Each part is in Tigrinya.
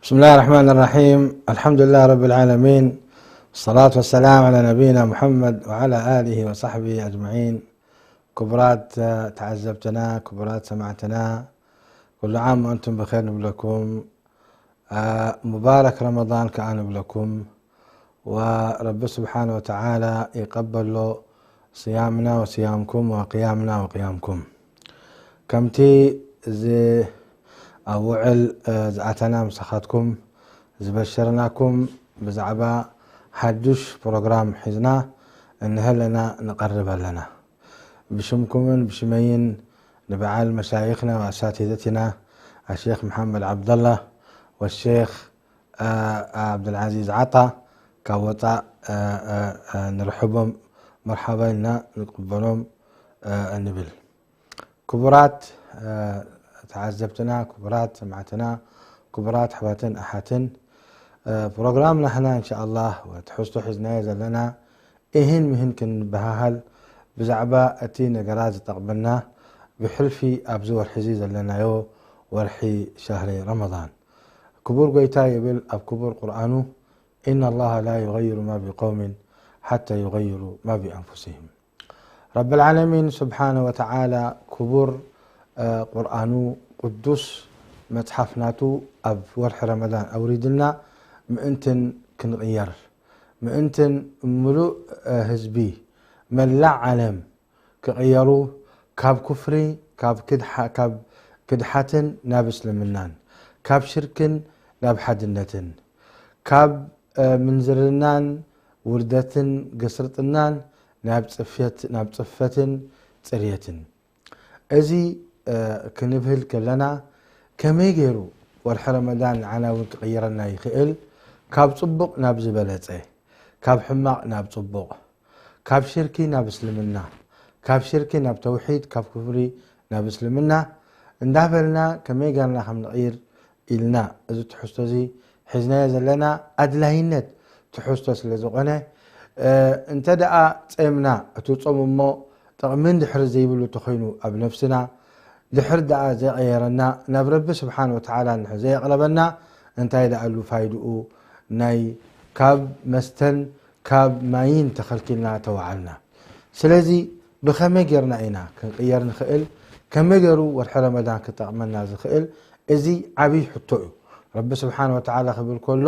بسم الله الرحمن الرحيم. الحمد لله رب العالمين. الصلاة والسلام على نبينا محمد وعلى آله وصحبه أجمعين. ክቡራት ተዓዘብትና፣ ክቡራት ሰማዕትና፣ ኩሉ ዓም ወኣንቱም ብኸይር ንብለኩም። ሙባረክ ረመዳን ከኣ ንብለኩም። ወረቢ ስብሓነ ወተዓላ ይቀበሎ ስያምና ወስያምኩም ወቅያምና ወቅያምኩም። ከምቲ እዚ ኣብ ውዕል ዝኣተና ምሳኻትኩም ዝበሸርናኩም ብዛዕባ ሓዱሽ ፕሮግራም ሒዝና እንሀለና ንቐርብ ኣለና። ብሽምኩምን ብሽመይን ንበዓል መሻይኽና ወኣሳቲዘቲና ኣሼኽ መሓመድ ዓብደላ ወሼኽ ዓብደልዓዚዝ ዓጣ ካብ ወፃእ ንርሕቦም፣ መርሓባ ኢልና ንቅበሎም ንብል። ክቡራት ተዓዘብትና፣ ክቡራት ሰማዕትና፣ ክቡራት ኣሕዋትን ኣሓትን፣ ፕሮግራም ናህና እንሻኣላህ ትሕዝቶ ሒዝናዮ ዘለና እህን ምህን ክንበሃሃል ብዛዕባ እቲ ነገራት ዝጠቕመና ብሕልፊ ኣብዚ ወርሒ እዚ ዘለናዮ ወርሒ ሻህሪ ረመዳን። ክቡር ጎይታ ይብል ኣብ ክቡር ቁርኣኑ፣ إن الله لا يغير ما بقوم حتى يغيروا ما بأنفسهم። ረብል ዓለሚን ስብሓነ ወተዓላ ክቡር ቁርኣኑ ቅዱስ መፅሓፍ ናቱ ኣብ ወርሒ ረመዳን ኣውሪድልና ምእንትን ክንቕየር፣ ምእንትን ምሉእ ህዝቢ መላእ ዓለም ክቕየሩ፣ ካብ ኩፍሪ፣ ካብ ክድሓ-፣ ካብ ክድሓትን ናብ እስልምናን፣ ካብ ሽርክን ናብ ሓድነትን፣ ካብ ምንዝርናን ውርደትን ገስርጥናን ናብ ጽፍየት-፣ ናብ ጽፈትን ጽርየትን። እዚ ክንብህል ከለና ከመይ ገይሩ ወርሒ ረመዳን ንዓና እውን ክቕይረና ይኽእል? ካብ ጽቡቕ ናብ ዝበለጸ፣ ካብ ሕማቕ ናብ ጽቡቕ፣ ካብ ሽርኪ ናብ እስልምና፣ ካብ ሽርኪ ናብ ተውሒድ፣ ካብ ኩፍሪ ናብ እስልምና እንዳበልና ከመይ ገርና ከም ንቕይር ኢልና እዚ ትሕዝቶ እዚ ሒዝናዮ ዘለና ኣድላይነት ትሕዝቶ ስለ ዝኾነ፣ እንተ ደኣ ጸምና እቲ ጾም እሞ ጥቕሚ እንድሕር ዘይብሉ እንተኾይኑ ኣብ ነፍስና፣ ድሕር ደኣ ዘይቐየረና፣ ናብ ረቢ ስብሓን ወተዓላ እንድሕር ዘየቕረበና፣ እንታይ ደኣሉ ፋይድኡ ናይ ካብ መስተን ካብ ማይን ተኸልኪልና ተወዓልና። ስለዚ ብኸመይ ጌርና ኢና ክንቅየር ንኽእል? ከመይ ገይሩ ወርሒ ረመዳን ክጠቕመና ዝኽእል? እዚ ዓብዪ ሕቶ እዩ። ረቢ ስብሓን ወተዓላ ክብል ከሎ፣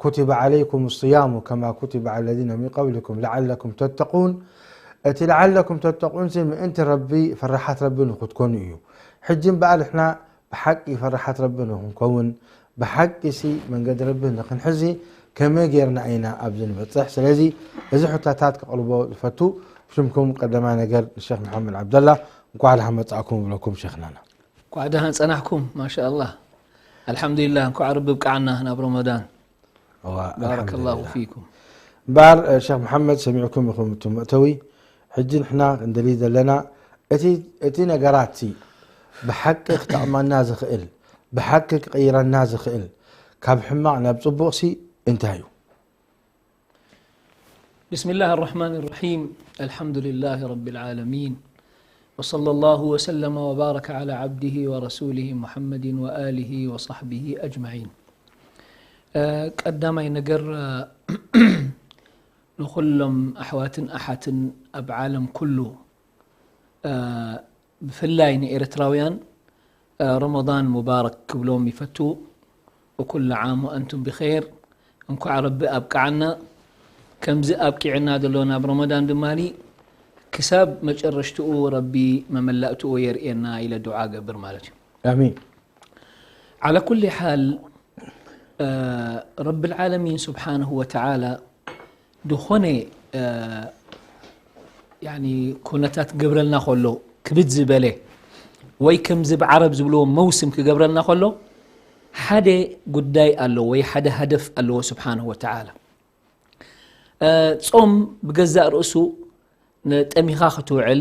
كتب عليكم الصيام كما كتب على الذين من قبلكم لعلكم تتقون። እቲ ለዓለኩም ተተቁን ሲ ምእንቲ ረቢ ፈራሓት ረቢ ንክትኮኑ እዩ። ሕጂ እምበኣር ንሕና ብሓቂ ፈራሓት ረቢ ንክንከውን ብሓቂ ሲ መንገዲ ረቢ ንክንሕዚ ከመይ ጌርና ኢና ኣብዚ ንበፅሕ? ስለዚ እዚ ሕቶታት ከቕርቦ ዝፈቱ ሽምኩም ቀዳማይ ነገር ንሸክ መሓመድ ዓብደላ እንኳዕ ደሓን መፃእኩም ብለኩም ሸክናና። እንኳዕ ደሓን ፀናሕኩም። ማሻኣላህ ኣልሓምዱሊላህ እንኳዕ ረቢ ብቃዓና ናብ ረመዳን። እዋ፣ ባረከላሁ ኣልሓምዱሊላህ። ፊኩም። እምበኣር ሸክ መሓመድ ሰሚዕኩም ኢኹም እቱ መእተዊ። ሕጂ ንሕና ክንደሊ ዘለና እቲ እቲ ነገራት ሲ ብሓቂ ክጠቕመና ዝኽእል ብሓቂ ክቕይረና ዝኽእል ካብ ሕማቕ ናብ ጽቡቕ ሲ እንታይ እዩ? بسم الله الرحمن الرحيم. الحمد لله رب العالمين. وصلى الله وسلم وبارك على عبده ورسوله محمد وآله وصحبه أجمعين. ቀዳማይ ነገር ንኹሎም ኣሕዋትን ኣሓትን ኣብ ዓለም ኩሉ ብፍላይ ንኤርትራውያን ረመዳን ሙባረክ ክብሎም ይፈቱ። وكل عام وأنتم بخير. እንኳዕ ረቢ ኣብቅዓና። ከምዚ ኣብቂዕና ዘሎ ናብ ረመዳን ድማ ክሳብ መጨረሽትኡ ረቢ መመላእትኡ የርእየና ኢለ ዱዓ ገብር ማለት እዩ። ኣሚን። على كل حال ረቢ العالمين سبحانه وتعالى ዝኾነ ኩነታት ክገብረልና ከሎ ክብድ ዝበለ ወይ ከምዚ ብዓረብ ዝብልዎ መውስም ክገብረልና ከሎ ሓደ ጉዳይ ኣለዎ ወይ ሓደ ሃደፍ ኣለዎ ስብሓንሁ ወተዓላ። ጾም ብገዛእ ርእሱ ጠሚኻ ክትውዕል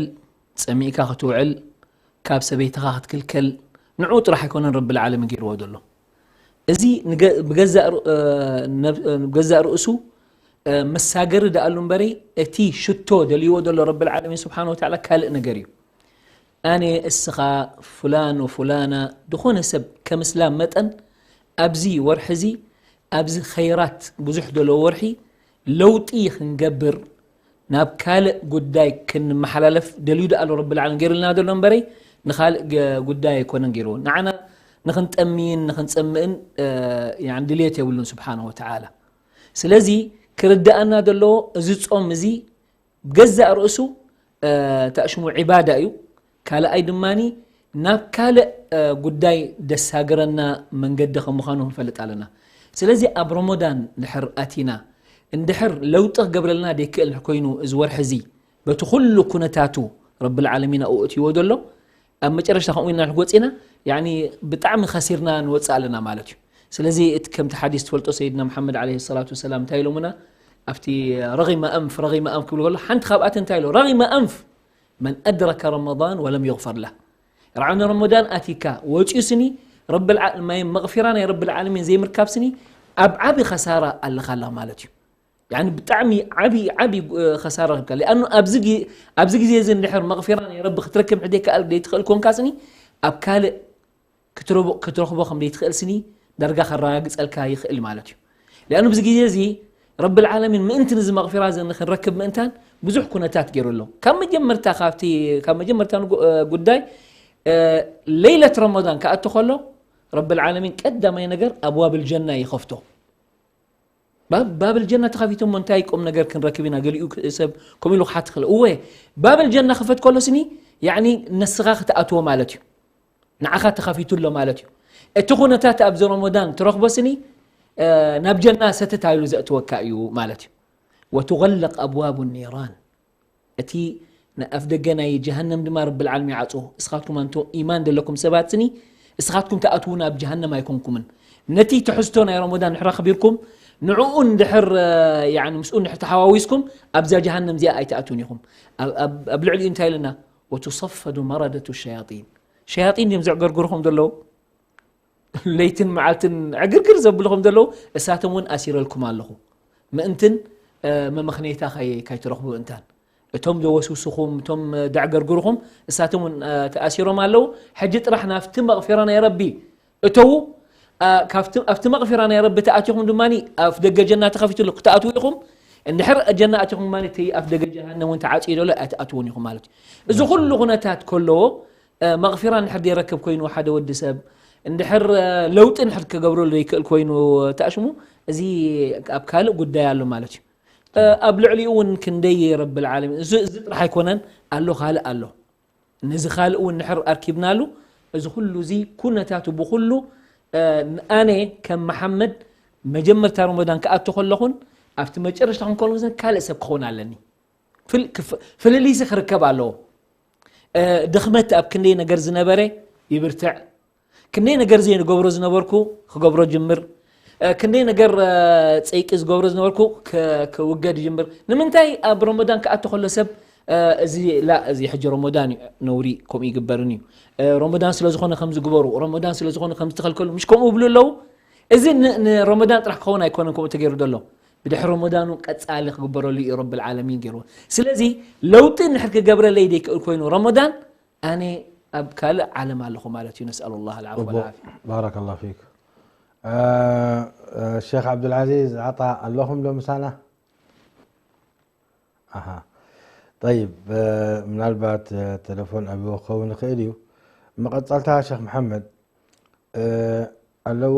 ጸሚእካ ክትውዕል ካብ ሰበይትኻ ክትክልከል ንዑ ጥራሕ ኣይኮነን ረቢ ልዓለሚን ገይርዎ ዘሎ። እዚ ብገዛእ ርእሱ መሳገሪ ደኣሉ እምበረይ እቲ ሽቶ ደልይዎ ዘሎ ረቢ ልዓለሚን ስብሓን ወተዓላ ካልእ ነገር እዩ። ኣነ እስኻ ፍላን ወፍላና ዝኾነ ሰብ ከም እስላም መጠን ኣብዚ ወርሒ እዚ ኣብዚ ኸይራት ብዙሕ ዘለዎ ወርሒ ለውጢ ክንገብር ናብ ካልእ ጉዳይ ክንመሓላለፍ ደልዩ ዶ ኣሎ ረብል ዓለሚን ገይሩልና ዘሎ እምበረይ ንኻልእ ገ- ጉዳይ ኣይኮነን ገይርዎ ንዓና ንኽንጠምይን ንኽንጸምእን እ፣ ያኒ ድልየት የብሉን ስብሓነ ወተዓላ ስለዚ ክርድኣና ዘለዎ እዚ ጾም እዚ ገዛእ ርእሱ ተእሽሙ ዒባዳ እዩ ካልኣይ ድማ ናብ ካልእ ጉዳይ ደሳግረና መንገዲ ከም ምዃኑ ክንፈልጥ ኣለና ስለዚ ኣብ ረመዳን ድሕር ኣቲና እንድሕር ለውጢ ክገብረልና ደይክእል ኮይኑ እዚ ወርሒ እዚ በቲ ኩሉ ኩነታቱ ረብል ዓለሚን ኣብኡ እትይዎ ዘሎ ኣብ መጨረሽታ ከምኡ ኢና ንጎፂና ያኒ ብጣዕሚ ከሲርና ንወፅእ ኣለና ማለት እዩ ስለዚ እቲ ከምቲ ሓዲስ ትፈልጦ ሰይድና መሓመድ ዓለይሂ ሰላቱ ወሰላም እንታይ ኢሎሙና ኣብቲ ረጊመ ኣንፍ ረጊመ ኣንፍ ክብሉ ከሎ ሓንቲ ካብኣተን እንታይ ኢሎ ረጊመ ኣንፍ መን ኣድረከ ረመዳን ወለም ይغፈር ለህ ርዓነ ረመዳን ኣቲካ ወፂኡ ስኒ ረብል ዓ- ማይ መቕፊራ ናይ ረብል ዓለሚን ዘይምርካብ ስኒ ኣብ ዓቢ ከሳራ ኣለኻ ኣለኻ ማለት እዩ ያኒ ብጣዕሚ ዓቢ ዓቢ እ፣ ኸሳራ ሂብካ ሊኣኑ ኣብዚ ጊ- ኣብዚ ግዜ እዚ እንድሕር መቕፊራ ናይ ረቢ ክትረክብ እንድሕር ደይከኣል ደይትኽእል ኮንካ ስኒ ኣብ ካልእ ክትረቦ- ክትረኽቦ ከም ደይትኽእል ስኒ ዳርጋ ከረጋግጸልካ ይኽእል ማለት እዩ ሊኣኑ ኣብዚ ግዜ እዚ ረቢ ልዓለሚን ምእንቲ ንዚ መቕፊራ እዚ ንክንረክብ ምእንታን ብዙሕ ኩነታት ገይሩ ኣሎ ካብ መጀመርታ ካብቲ ካብ መጀመርታ ንጉ- እ፣ ጉዳይ እ፣ ለይለት ረመዳን ክኣቱ ከሎ ረቢ ልዓለሚን ቀዳማይ ነገር ኣብዋብ ልጀና ይኸፍቶ ባብ ባብል ጀና ተኸፊቱ እሞ እንታይ ቁም ነገር ክንረክብ ኢና ገሊኡ ክ- ሰብ ከምኡ ኢሉ ክሓት ክእል እወ ባብል ጀና ክፈት ከሎ ስኒ ያኒ ነስኻ ክትኣትዎ ማለት እዩ ንዓኻ ተኸፊቱ ኣሎ ማለት እዩ እቲ ኩነታት ኣብዚ ረመዳን ትረኽቦ ስኒ እ፣ ናብ ጀና ሰተት ኢሉ ዘእትወካ እዩ ማለት እዩ ወትغለቅ ኣብዋቡ ኒራን እቲ ኣፍ ደገ ናይ ጀሃነም ድማ ረብል ዓለሚን ይዓጽዎ እስኻትኩም ኣንቶ ኢማን ዘለኩም ሰባት ስኒ እስኻትኩም ትኣትዉ ናብ ጀሃነም ኣይኮንኩምን ነቲ ትሕዝቶ ናይ ረመዳን ድሕር ኣኽቢርኩም ንዕኡ እንድሕር ያኒ ምስኡ እንድሕር ተሓዋዊስኩም ኣብዛ ጀሃነም እዚኣ ኣይትኣትውን ኢኹም ኣብ- ኣብ ኣብ ልዕሊኡ እንታይ ኢልና ወትሰፈዱ መረደቱ ሸያጢን ሸያጢን ድዮም ዘዕገርግርኹም ዘለዉ ለይትን መዓልትን ዕግርግር ዘብልኹም ዘለዉ እሳቶም እውን ኣሲረልኩም ኣለኹ ምእንትን እ፣ መመኽነይታ ካይ- ካይትረኽቡ እንታን እቶም ዘወስውስኹም እቶም እ፣ ደዕገርግርኹም እሳቶም እውን እ፣ ተኣሲሮም ኣለዉ ሕጂ ጥራሕ ናብቲ መቕፊራ ናይ ረቢ እተዉ እ፣ ካብቲ- ኣብቲ መቕፊራ ናይ ረቢ ተኣቲኹም ድማ ኣፍ ደገ ጀና ተኸፊቱ ኣሎ ክትኣትዉ ኢኹም እንድሕር ጀና ኣቲኹም ድማ እቲ ኣፍ ደገ ጀሃነም እውን ተዓፅዩ ዘሎ ኣይትኣትውን ኢኹም ማለት እዩ እዚ ኩሉ ኩነታት ከለዎ መቕፊራ እንድሕር ዘይረክብ ኮይኑ ሓደ ወዲ ሰብ እንድሕር ለውጢ እንድሕር ክገብረሉ ዘይክእል ኮይኑ ተኣሽሙ እዚ ኣብ ካልእ ጉዳይ ኣሎ ማለት እዩ ኣብ ልዕሊኡ እውን ክንደይ ረብል ዓለሚን እዚ እዚ ጥራሕ ኣይኮነን ኣሎ ካልእ ኣሎ ነዚ ካልእ እውን እንድሕር ኣርኪብናሉ እዚ ኩሉ እዚ ኩነታቱ ብኩሉ ኣነ ከም መሓመድ መጀመርታ ረመዳን ክኣቱ ከለኹን ኣብቲ መጨረሽታ ክንከውን ካልእ ሰብ ክኸውን ኣለኒ ፍል- ክፍ- ፍልልይሲ ክርከብ ኣለዎ እ፣ ድኽመት ኣብ ክንደይ ነገር ዝነበረ ይብርትዕ ክንደይ ነገር ዘይንገብሮ ዝነበርኩ ክገብሮ ጅምር እ፣ ክንደይ ነገር እ፣ ፀይቂ ዝገብሮ ዝነበርኩ ክ- ክውገድ ይጅምር ንምንታይ ኣብ ረመዳን ክኣቶ ከሎ ሰብ እ፣ እዚ ላ እዚ ሕጂ ረመዳን እዩ ነውሪ ከምኡ ይግበርን እዩ እ፣ ረመዳን ስለ ዝኾነ ከምዚ ግበሩ ረመዳን ስለ ዝኾነ ከምዚ ተኸልከሉ ምሽ ከምኡ ይብሉ ኣለዉ እዚ ን- ንረመዳን ጥራሕ ክኸውን ኣይኮነን ከምኡ ተገይሩ ዘሎ ብድሕሪ ረመዳን እውን ቀፃሊ ክግበረሉ እዩ ረብል ዓለሚን ገይርዎ ስለዚ ለውጢ እንድሕር ክገብረለይ ዘይክእል ኮይኑ ረመዳን ኣነ ኣብ ካልእ ዓለም ኣለኹ ማለት እዩ ነስኣሉ ላህ ልዓፍ ጽቡቅ ወልዓፍያ ባረከላሁ ፊክ እ፣ እ፣ ሼክ ዓብዱልዓዚዝ ዓጣ ኣለኹም ዶ ምሳና ኣሃ ጠይብ እ፣ ምናልባት እ፣ ቴሌፎን ኣብዎ ክኸውን ይኽእል እዩ መቐፀልታ ሼክ መሓመድ እ፣ ኣለዉ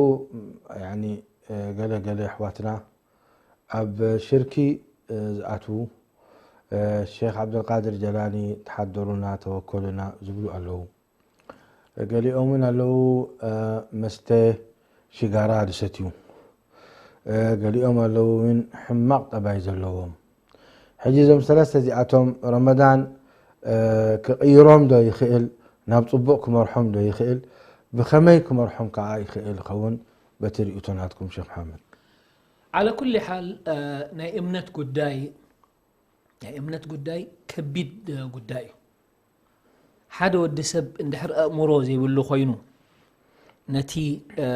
ያኒ እ፣ ገለ ገለ ኣሕዋትና ኣብ ሽርኪ እ፣ ዝኣትዉ እ፣ ሼክ ዓብደልቃድር ጀላኒ ተሓደሩና ተወከሉና ዝብሉ ኣለዉ ገሊኦም እውን ኣለዉ እ፣ መስተ ሽጋራ ዝሰትዩ እ፣ ገሊኦም ኣለዉ እውን ሕማቕ ጠባይ ዘለዎም ሕጂ እዞም ሰለስተ እዚኣቶም ረመዳን እ፣ ክቕይሮም ዶ ይኽእል ናብ ፅቡቕ ክመርሖም ዶ ይኽእል ብኸመይ ክመርሖም ከዓ ይኽእል ይኸውን በቲ ርእቶ ናትኩም ሼክ መሓመድ ዓለ ኩል ሓል እ፣ ናይ እምነት ጉዳይ ናይ እምነት ጉዳይ ከቢድ እ፣ ጉዳይ እዩ ሓደ ወዲ ሰብ እንድሕር ኣእምሮ ዘይብሉ ኮይኑ ነቲ እ፣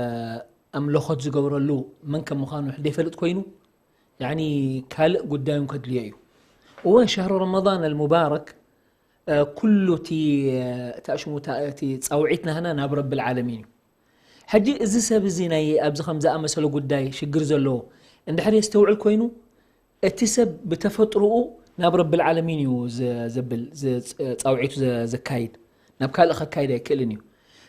ኣምለኾት ዝገብረሉ መን ከም ምዃኑ ዘይፈልጥ ኮይኑ ያኒ ካልእ ጉዳዮም ከድልዮ እዩ እወ ሸህሩ ረመዳን ኣልሙባረክ እ፣ ኩሉ እቲ እ፣ እቲ ኣሽሙታ እቲ ፃውዒት ናህና ናብ ረቢ ልዓለሚን እዩ ሕጂ እዚ ሰብ እዚ ናይ ኣብዚ ከም ዝኣመሰለ ጉዳይ ሽግር ዘለዎ እንድሕር የስተውዕል ኮይኑ፣ እቲ ሰብ ብተፈጥሮኡ ናብ ረብል ዓለሚን እዩ ዘ-፣ ዘብል፣ ዘ-፣ ጻውዒቱ ዘ-፣ ዘካይድ፣ ናብ ካልእ ከካይድ ኣይክእልን እዩ።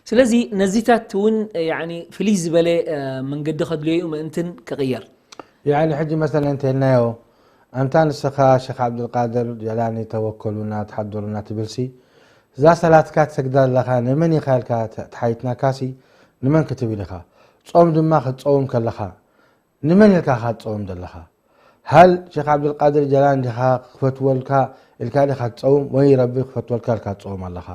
ስለዚ ነዚታት እውን፣ ያኒ፣ ፍልይ ዝበለ፣ እ፣ መንገዲ ከድልዮ እዩ ምእንትን ክቕየር። ያኒ፣ ሕጂ መሰለን እንተልናዮ፣ ኣንታ ንስኻ ሸኽ ዓብዱልቃድር ጀላኒ ተወከሉና፣ ተሓደሩና ትብልሲ፣ እዛ ሰላትካ ትሰግዳ ኣለኻ፣ ንመን ኢኻ ኢልካ ተ-፣ ተሓይትናካሲ፣ ንመን ክትብል ኢኻ? ጾም ድማ ክትጸውም ከለኻ፣ ንመን ኢልካ ኢኻ ትጸውም ዘለኻ? ሃል ሸኽ ዓብዱልቃድር ጀላኒ ዲኻ ክፈትወልካ ኢልካ ዲኻ ትጸውም፣ ወይ ረቢ ክፈትወልካ ኢልካ ትጸውም ኣለኻ?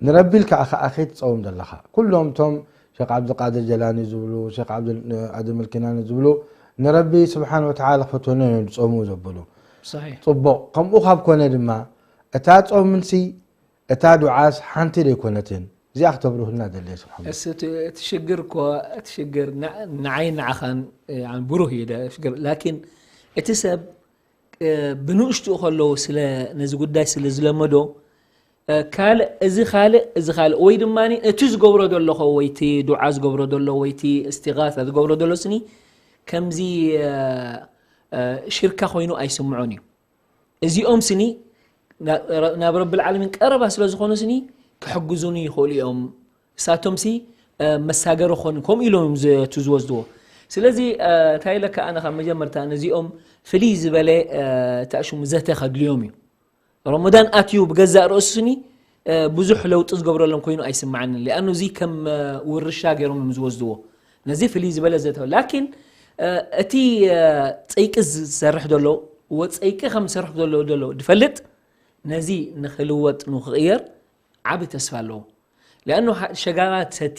ንረቢ ኢልካ ኢኻ ኣኺ ትጸውም ዘለኻ። ኩሎም እቶም ሸኽ ዓብዱልቃድር ጀላኒ ዝብሉ፣ ሸኽ ዓብዱል-፣ ኣደም ኣልኪናኒ ዝብሉ፣ ንረቢ ስብሓን ወተዓላ ክፈትወና እዮም ዝጸሙ ዘብሉ። ሰሒሕ። ጽቡቕ። ከምኡ ካብ ኮነ ድማ፣ እታ ጾምንሲ፣ እታ ዱዓስ ሓንቲ ደይኮነትን። እዚኣ ክተብርሁልና ደለየ፣ ሸኽ ሓመድ። እስ-፣ እቲ፣ እቲ ሽግር እኮ፣ እቲ ሽግር ን-፣ ንዓይን ንዓኻን፣ እ፣ ብሩህ እዩ ደ-፣ ሽግር። ላኪን እቲ ሰብ፣ እ፣ ብንእሽትኡ ከለዉ ስለ፣ ነዚ ጉዳይ ስለ ዝለመዶ፣ እ፣ ካልእ፣ እዚ ካልእ፣ እዚ ካልእ፣ ወይ ድማ እቲ ዝገብሮ ዘሎ ኸ፣ ወይ እቲ ዱዓ ዝገብሮ ዘሎ፣ ወይ እቲ እስቲጋሳ ዝገብሮ ዘሎ ስኒ፣ ከምዚ፣ እ፣ እ፣ ሽርካ ኮይኑ ኣይስምዖን እዩ። እዚኦም ስኒ ና-፣ ናብ ረብል ዓለሚን ቀረባ ስለ ዝኾኑ ስኒ ክሕግዙኒ ይኽእሉ እዮም። እሳቶም ሲ፣ እ፣ መሳገሪ ኾኑ፣ ከምኡ ኢሎም እዮም ዘ-፣ እቲ ዝወስድዎ። ስለዚ፣ እ፣ እንታይ ኢለካ ኣነ ካብ መጀመርታ ነዚኦም ፍልይ ዝበለ፣ እ፣ እንታይ ሽሙ ዘተ ከድልዮም እዩ። ረመዳን ኣትዩ ብገዛእ ርእሱ ስኒ፣ እ፣ ብዙሕ ለውጢ ዝገብረሎም ኮይኑ ኣይስምዓንን። ሊኣኑ እዚ ከም፣ እ፣ ውርሻ ገይሮም እዮም ዝወስድዎ። ነዚ ፍልይ ዝበለ ዘተ-፣ ላኪን፣ እ፣ እቲ፣ እ፣ ጸይቂ ዝሰርሕ ዘሎ፣ ወ-፣ ጸይቂ ከም ዝሰርሕ ዘሎ፣ ዘሎ ድፈልጥ፣ ነዚ ንኽልወጥ ንኽቕየር ዓቢ ተስፋ ኣለዎ። ሊኣኑ ሓ-፣ ሸጋራ ትሰቲ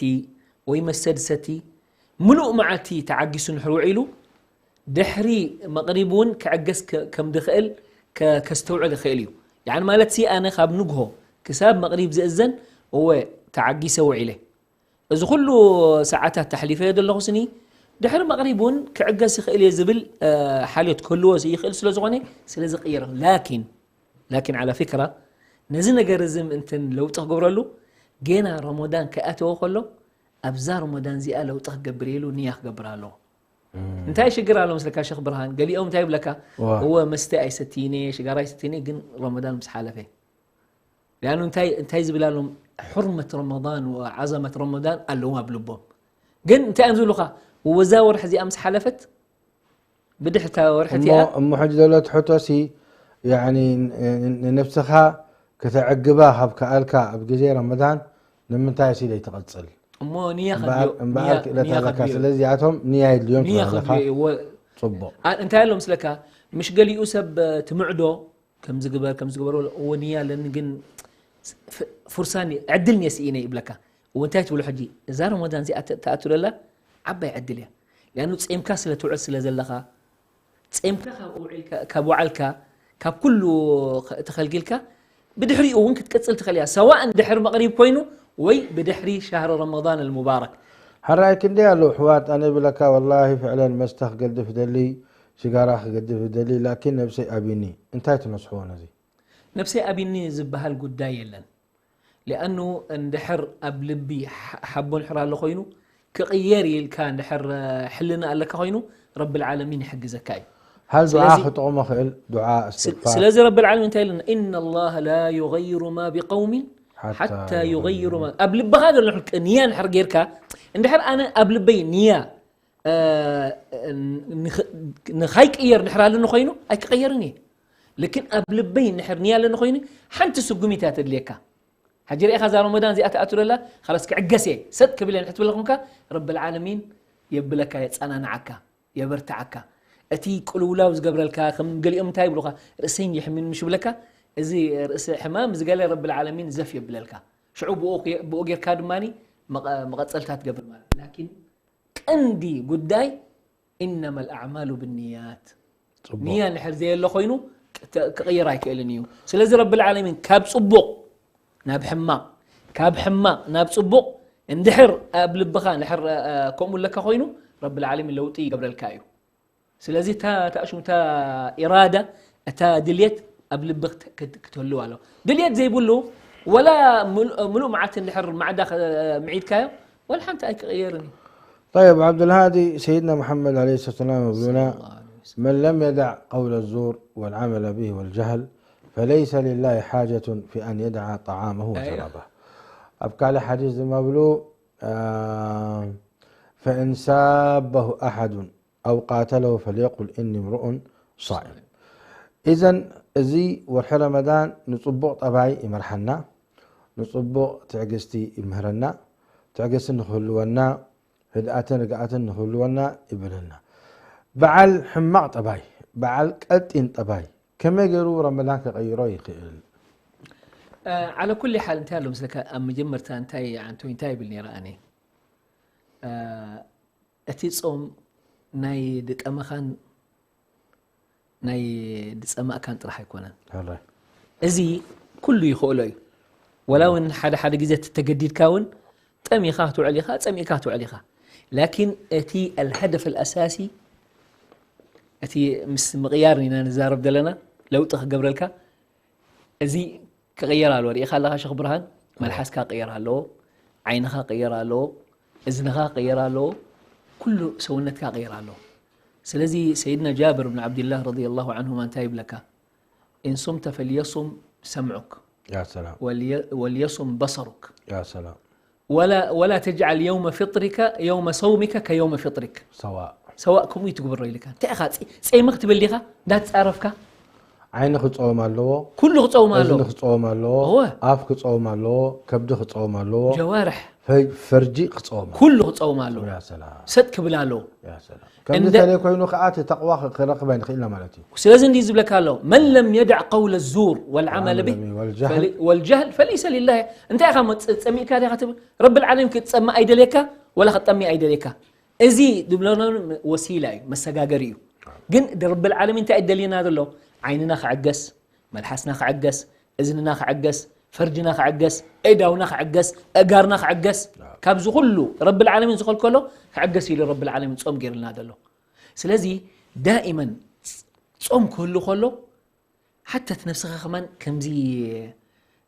ወይ መስተ ትሰቲ፣ ምሉእ መዓልቲ ተዓጊሱ እንድሕር ውዒሉ፣ ድሕሪ መቕሪብ እውን ክዕገስ ከ-፣ ከም ድኽእል ከ-፣ ከስተውዕል ይኽእል እዩ። ያዕኒ ማለት ሲ ኣነ ካብ ንግሆ ክሳብ መቕሪብ ዝእዘን እወ ተዓጊሰ ውዒለ። እዚ ኩሉ ሰዓታት ተሕሊፈዮ ዘለኹ ስኒ፣ ድሕሪ መቕሪብ እውን ክዕገስ ይኽእል እየ ዝብል፣ እ፣ ሓልዮት ክህልዎ ይኽእል ስለ ዝኾነ፣ ስለ ዝቕየር። ላኪን፣ ላኪን ዓላ ፊክራ፣ ነዚ ነገር እዚ ምእንትን ለውጢ ክገብረሉ፣ ጌና ረመዳን ከይኣተወ ከሎ፣ ኣብዛ ረመዳን እዚኣ ለውጢ ክገብር ኢሉ ንያ ክገብር ኣለዎ። እም። እንታይ ሽግር ኣሎ መስለካ ሸኽ ብርሃን? ገሊኦም እንታይ ይብለካ? ዋ። እወ መስተ ኣይሰትይን እየ፣ ሽጋራ ኣይሰትይን እየ፣ ግን ረመዳን ምስ ሓለፈ። ሊኣኑ እንታይ፣ እንታይ ዝብል ኣሎም? ሕርመት ረመዳን ወዓዘመት ረመዳን ኣለዎም ኣብ ልቦም። ግን እንታይ እዮም ዝብሉኻ? ወዛ ወርሒ እዚኣ ምስ ሓለፈት፣ ብድሕሪ እታ ወርሒ እሞ፣ እቲኣ እሞ ሕጂ ዘሎ እቲ ሕቶሲ፣ ያዕኒ፣ ን-፣ ን-፣ ንነብስኻ ከተዕግባ ካብ ከኣልካ ኣብ ግዜ ረመዳን፣ ንምንታይ ሲ ዘይትቕጽል? እሞ ንያ እምበኣር፣ ከድልዮ፣ እምበኣር ንያ፣ ክእለት ንያ ኣለካ። ከድልዮ። ስለዚ ኣቶም ንያ የድልዮም ንያ ትብል ኣለኻ። ከድልዮ፣ እወ። ጽቡቕ። ኣ-፣ እንታይ ኣሎ ምስለካ? ምሽ ገሊኡ ሰብ፣ እ፣ ትምዕዶ፣ ከምዚ ግበር፣ ከምዚ ግበር፣ እወ ንያ ኣለኒ፣ ግን ፍ-፣ ፍርሳን፣ ዕድል ንየ ስኢነ ይብለካ። እወ እንታይ ትብሎ ሕጂ? እዛ ረመዳን እዚኣ ተ-፣ ትኣቱ ደላ ዓባይ ዕድል እያ። ሊኣኑ ጼምካ ስለ ትውዕል ስለ ዘለኻ፣ ጼምካ ካብ ውዒልካ፣ ካብ ወዓልካ፣ ካብ ኩሉ ኸ-፣ ተኸልኪልካ፣ ብድሕሪኡ እውን ክትቅጽል ትኽእል እያ። ሰዋእ ድሕሪ መቕሪብ ኮይኑ ወይ ብድሕሪ ሻህሪ ረመዳን ኣልሙባረክ። ሕራይ ክንደይ ኣለዉ ኣሕዋት፣ ኣነ ይብለካ ወላሂ ፍዕለን መስተ ክገድፍ ደሊ፣ ሽጋራ ክገድፍ ደሊ፣ ላኪን ነብሰይ ኣቢኒ። እንታይ ትነስሕዎ ነዚ? ነብሰይ ኣቢኒ ዝበሃል ጉዳይ የለን። ሊኣኑ እንድሕር ኣብ ልቢ ሓ-፣ ሓቦ እንድሕር ኣሎ ኮይኑ፣ ክቕየር ኢልካ እንድሕር፣ እ፣ ሕልና ኣለካ ኮይኑ፣ ረብል ዓለሚን ይሕግዘካ እዩ። ሃል ዱዓ ስለዚ ክጥቕሞ ክእል፣ ዱዓ፣ ስለ-፣ እስትግፋር። ስለዚ ረብል ዓለሚን እንታይ ኢሉና? "ኢነ ላህ ላ ዩገይሩ ማ ቢቀውሚን ሓታ ሓታ ዩገይሩ ማ-" ኣብ ልብኻ ዘሎ ሕልቂ ንያ እንድሕር ጌርካ፣ እንድሕር ኣነ ኣብ ልበይ ንያ፣ እ፣ ንኽ-፣ ንኻይቅየር እንድሕር ኣለኒ ኮይኑ፣ ኣይክቐየርን እየ። ልክን ኣብ ልበይ እንድሕር ንያ ኣለኒ ኮይኑ፣ ሓንቲ ስጉሚት እያ ተድልየካ። ሕጂ ርኢኻ እዛ ረመዳን እዚኣ ትኣቱ ደላ፣ ኻላስ ክዕገስ እየ፣ ሰጥ ክብል እየ እንድሕር ትብል ኮንካ፣ ረብል ዓለሚን የብለካ፣ የጸናንዓካ፣ የበርትዓካ። እቲ ቅልውላው ዝገብረልካ፣ ከም ገሊኦም እንታይ ይብሉኻ፣ "ርእሰይ የሕምኒ" ምሽ ይብለካ፣ እዚ ርእሲ ሕማም፣ እዚ ገለ ረብል ዓለሚን ዘፍ የብለልካ። ሽዑ ብኡ፣ ብኡ ጌርካ ድማኒ መቐ-፣ መቐጸልታ ትገብር ማለት። ላኪን ቀንዲ ጉዳይ፣ "ኢነመል ኣዕማሉ ብንያት።" ጽቡቕ። ንያ እንድሕር ዘየሎ ኮይኑ፣ ክተ-፣ ክቕየር ኣይክእልን እዩ። ስለዚ ረብል ዓለሚን ካብ ጽቡቕ ናብ ሕማቕ፣ ካብ ሕማቕ ናብ ጽቡቕ እንድሕር ኣብ ልብኻ እንድሕር፣ እ፣ እ፣ ከምኡ ኣለካ ኮይኑ፣ ረብል ዓለሚን ለውጢ ይገብረልካ እዩ። ስለዚ እታ፣ እታ ሽሙ፣ እታ ኢራዳ፣ እታ ድልየት ኣብ ልቢ ክት-፣ ክት-፣ ክትህልው ኣለዋ። ድልየት ዘይብሉ፣ ወላ ምሉ-፣ ምሉእ መዓልቲ እንድሕር ማዕዳ ኸ-፣ ምዒድካዮ፣ ወላ ሓንቲ ኣይክቕየርን እዩ። طيب عبد الهادي، سيدنا محمد عليه الصلاة والسلام يقولنا: ሰለላሁ ዐለይሂ ወሰለም። من لم يدع قول الزور والعمل به والجهل فليس لله حاجة في أن يدع طعامه أيوة. وشرابه. ኣብ ካልእ ሓዲስ ድማ ብሉ፣ آه، فإن سابه أحد أو قاتله فليقل إني امرؤ صائم. إذن እዚ ወርሒ ረመዳን ንጽቡቕ ጠባይ ይመርሓና፣ ንጽቡቕ ትዕግስቲ ይምህረና፣ ትዕግስቲ ንክህልወና፣ ህድኣትን ርግኣትን ንክህልወና ይብለና። በዓል ሕማቕ ጠባይ፣ በዓል ቀጢን ጠባይ ከመይ ገይሩ ረመዳን ከቐይሮ ይኽእል? ዓለ ኩሊ ሓል እንታይ ኣሎ ምስለካ? ኣብ መጀመርታ እንታይ ዓንቶ እንታይ ይብል ነይረ ኣነ? እቲ ጾም ናይ ድጠመኻን ናይ ድጸማእካን ጥራሕ ኣይኮነን። ሕራይ። እዚ ኩሉ ይኽእሎ እዩ። ወላ እውን ሓደ ሓደ ግዜ ተተገዲድካ እውን ጠሚኻ ክትውዕል ኢኻ፣ ጸሚእካ ክትውዕል ኢኻ። ላኪን እቲ الهدف الأساسي እቲ ምስ ምቕያር ኢና ንዛረብ ዘለና ለውጢ ክገብረልካ እዚ ክቕየር ኣለዎ። ርኢኻ ኣለኻ ሸኽ ብርሃን፣ መልሓስካ ክቕየር ኣለዎ፣ ዓይንኻ ክቕየር ኣለዎ፣ እዝንኻ ክቕየር ኣለዎ፣ ኩሉ ሰውነትካ ክቕየር ኣለዎ። ስለዚ ሰይድና ጃብር ብን ዓብድላህ ረዲየላሁ ዐንሁማ እንታይ ይብለካ? إن صمت فليصم سمعك يا سلام. ولي- وليصم بصرك يا سلام. ولا ولا تجعل يوم فطرك يوم صومك كيوم فطرك. سواء. ሰዋእ ከምኡ እዩ ትግብሮ ኢልካ። እንታይ ኢኻ ጸ- ጸይመ ክትብል ዲኻ? እንዳትጻረፍካ ዓይኒ ክጸውም ኣለዎ፣ ኩሉ ክጸውም ኣለዎ። እዝኒ ክጸውም ኣለዎ፣ እወ። ኣፍ ክጸውም ኣለዎ፣ ከብዲ ክጸውም ኣለዎ፣ ጀዋርሕ ፈ- ፈርጂ ክጸውም ኣለዎ። ኩሉ ክጸውም ኣለዎ። ያ ሰላም። ሰጥ ክብል ኣለዎ። ያ ሰላም። ከምዚ እንደ- ተለይ ኮይኑ ከኣ እቲ ተቕዋ ክ- ክረክብ ኣይንኽእልና ማለት እዩ። ስለዚ እንዲ ዝብለካ ኣሎ من لم يدع قول الزور والعمل به والعمل به والجهل. فل- والجهل فليس لله. እንታይ ኢኻ መጽ- ጸሚእካ ዲኻ ትብል? ረብል ዓለሚን ክትጸምእ ኣይደልየካ ወላ ክትጠሚ ኣይደልየካ። እዚ ድብለና ወሲላ እዩ፣ መሰጋገሪ እዩ። ግን ረብል ዓለሚን እንታይ ይደልየና ዘሎ? ዓይንና ክዕገስ፣ መልሓስና ክዕገስ፣ እዝንና ክዕገስ፣ ፈርጅና ክዕገስ፣ እዳውና ክዕገስ፣ እጋርና ክዕገስ። ካብዚ ኩሉ ረብል ዓለሚን ዝኸልከሎ ክዕገስ ኢሉ ረብል ዓለሚን ጾም ገይርልና ዘሎ። ስለዚ ዳኢመን ጾም ክህሉ ከሎ ሓተት ነብስኻ ከማን ከምዚ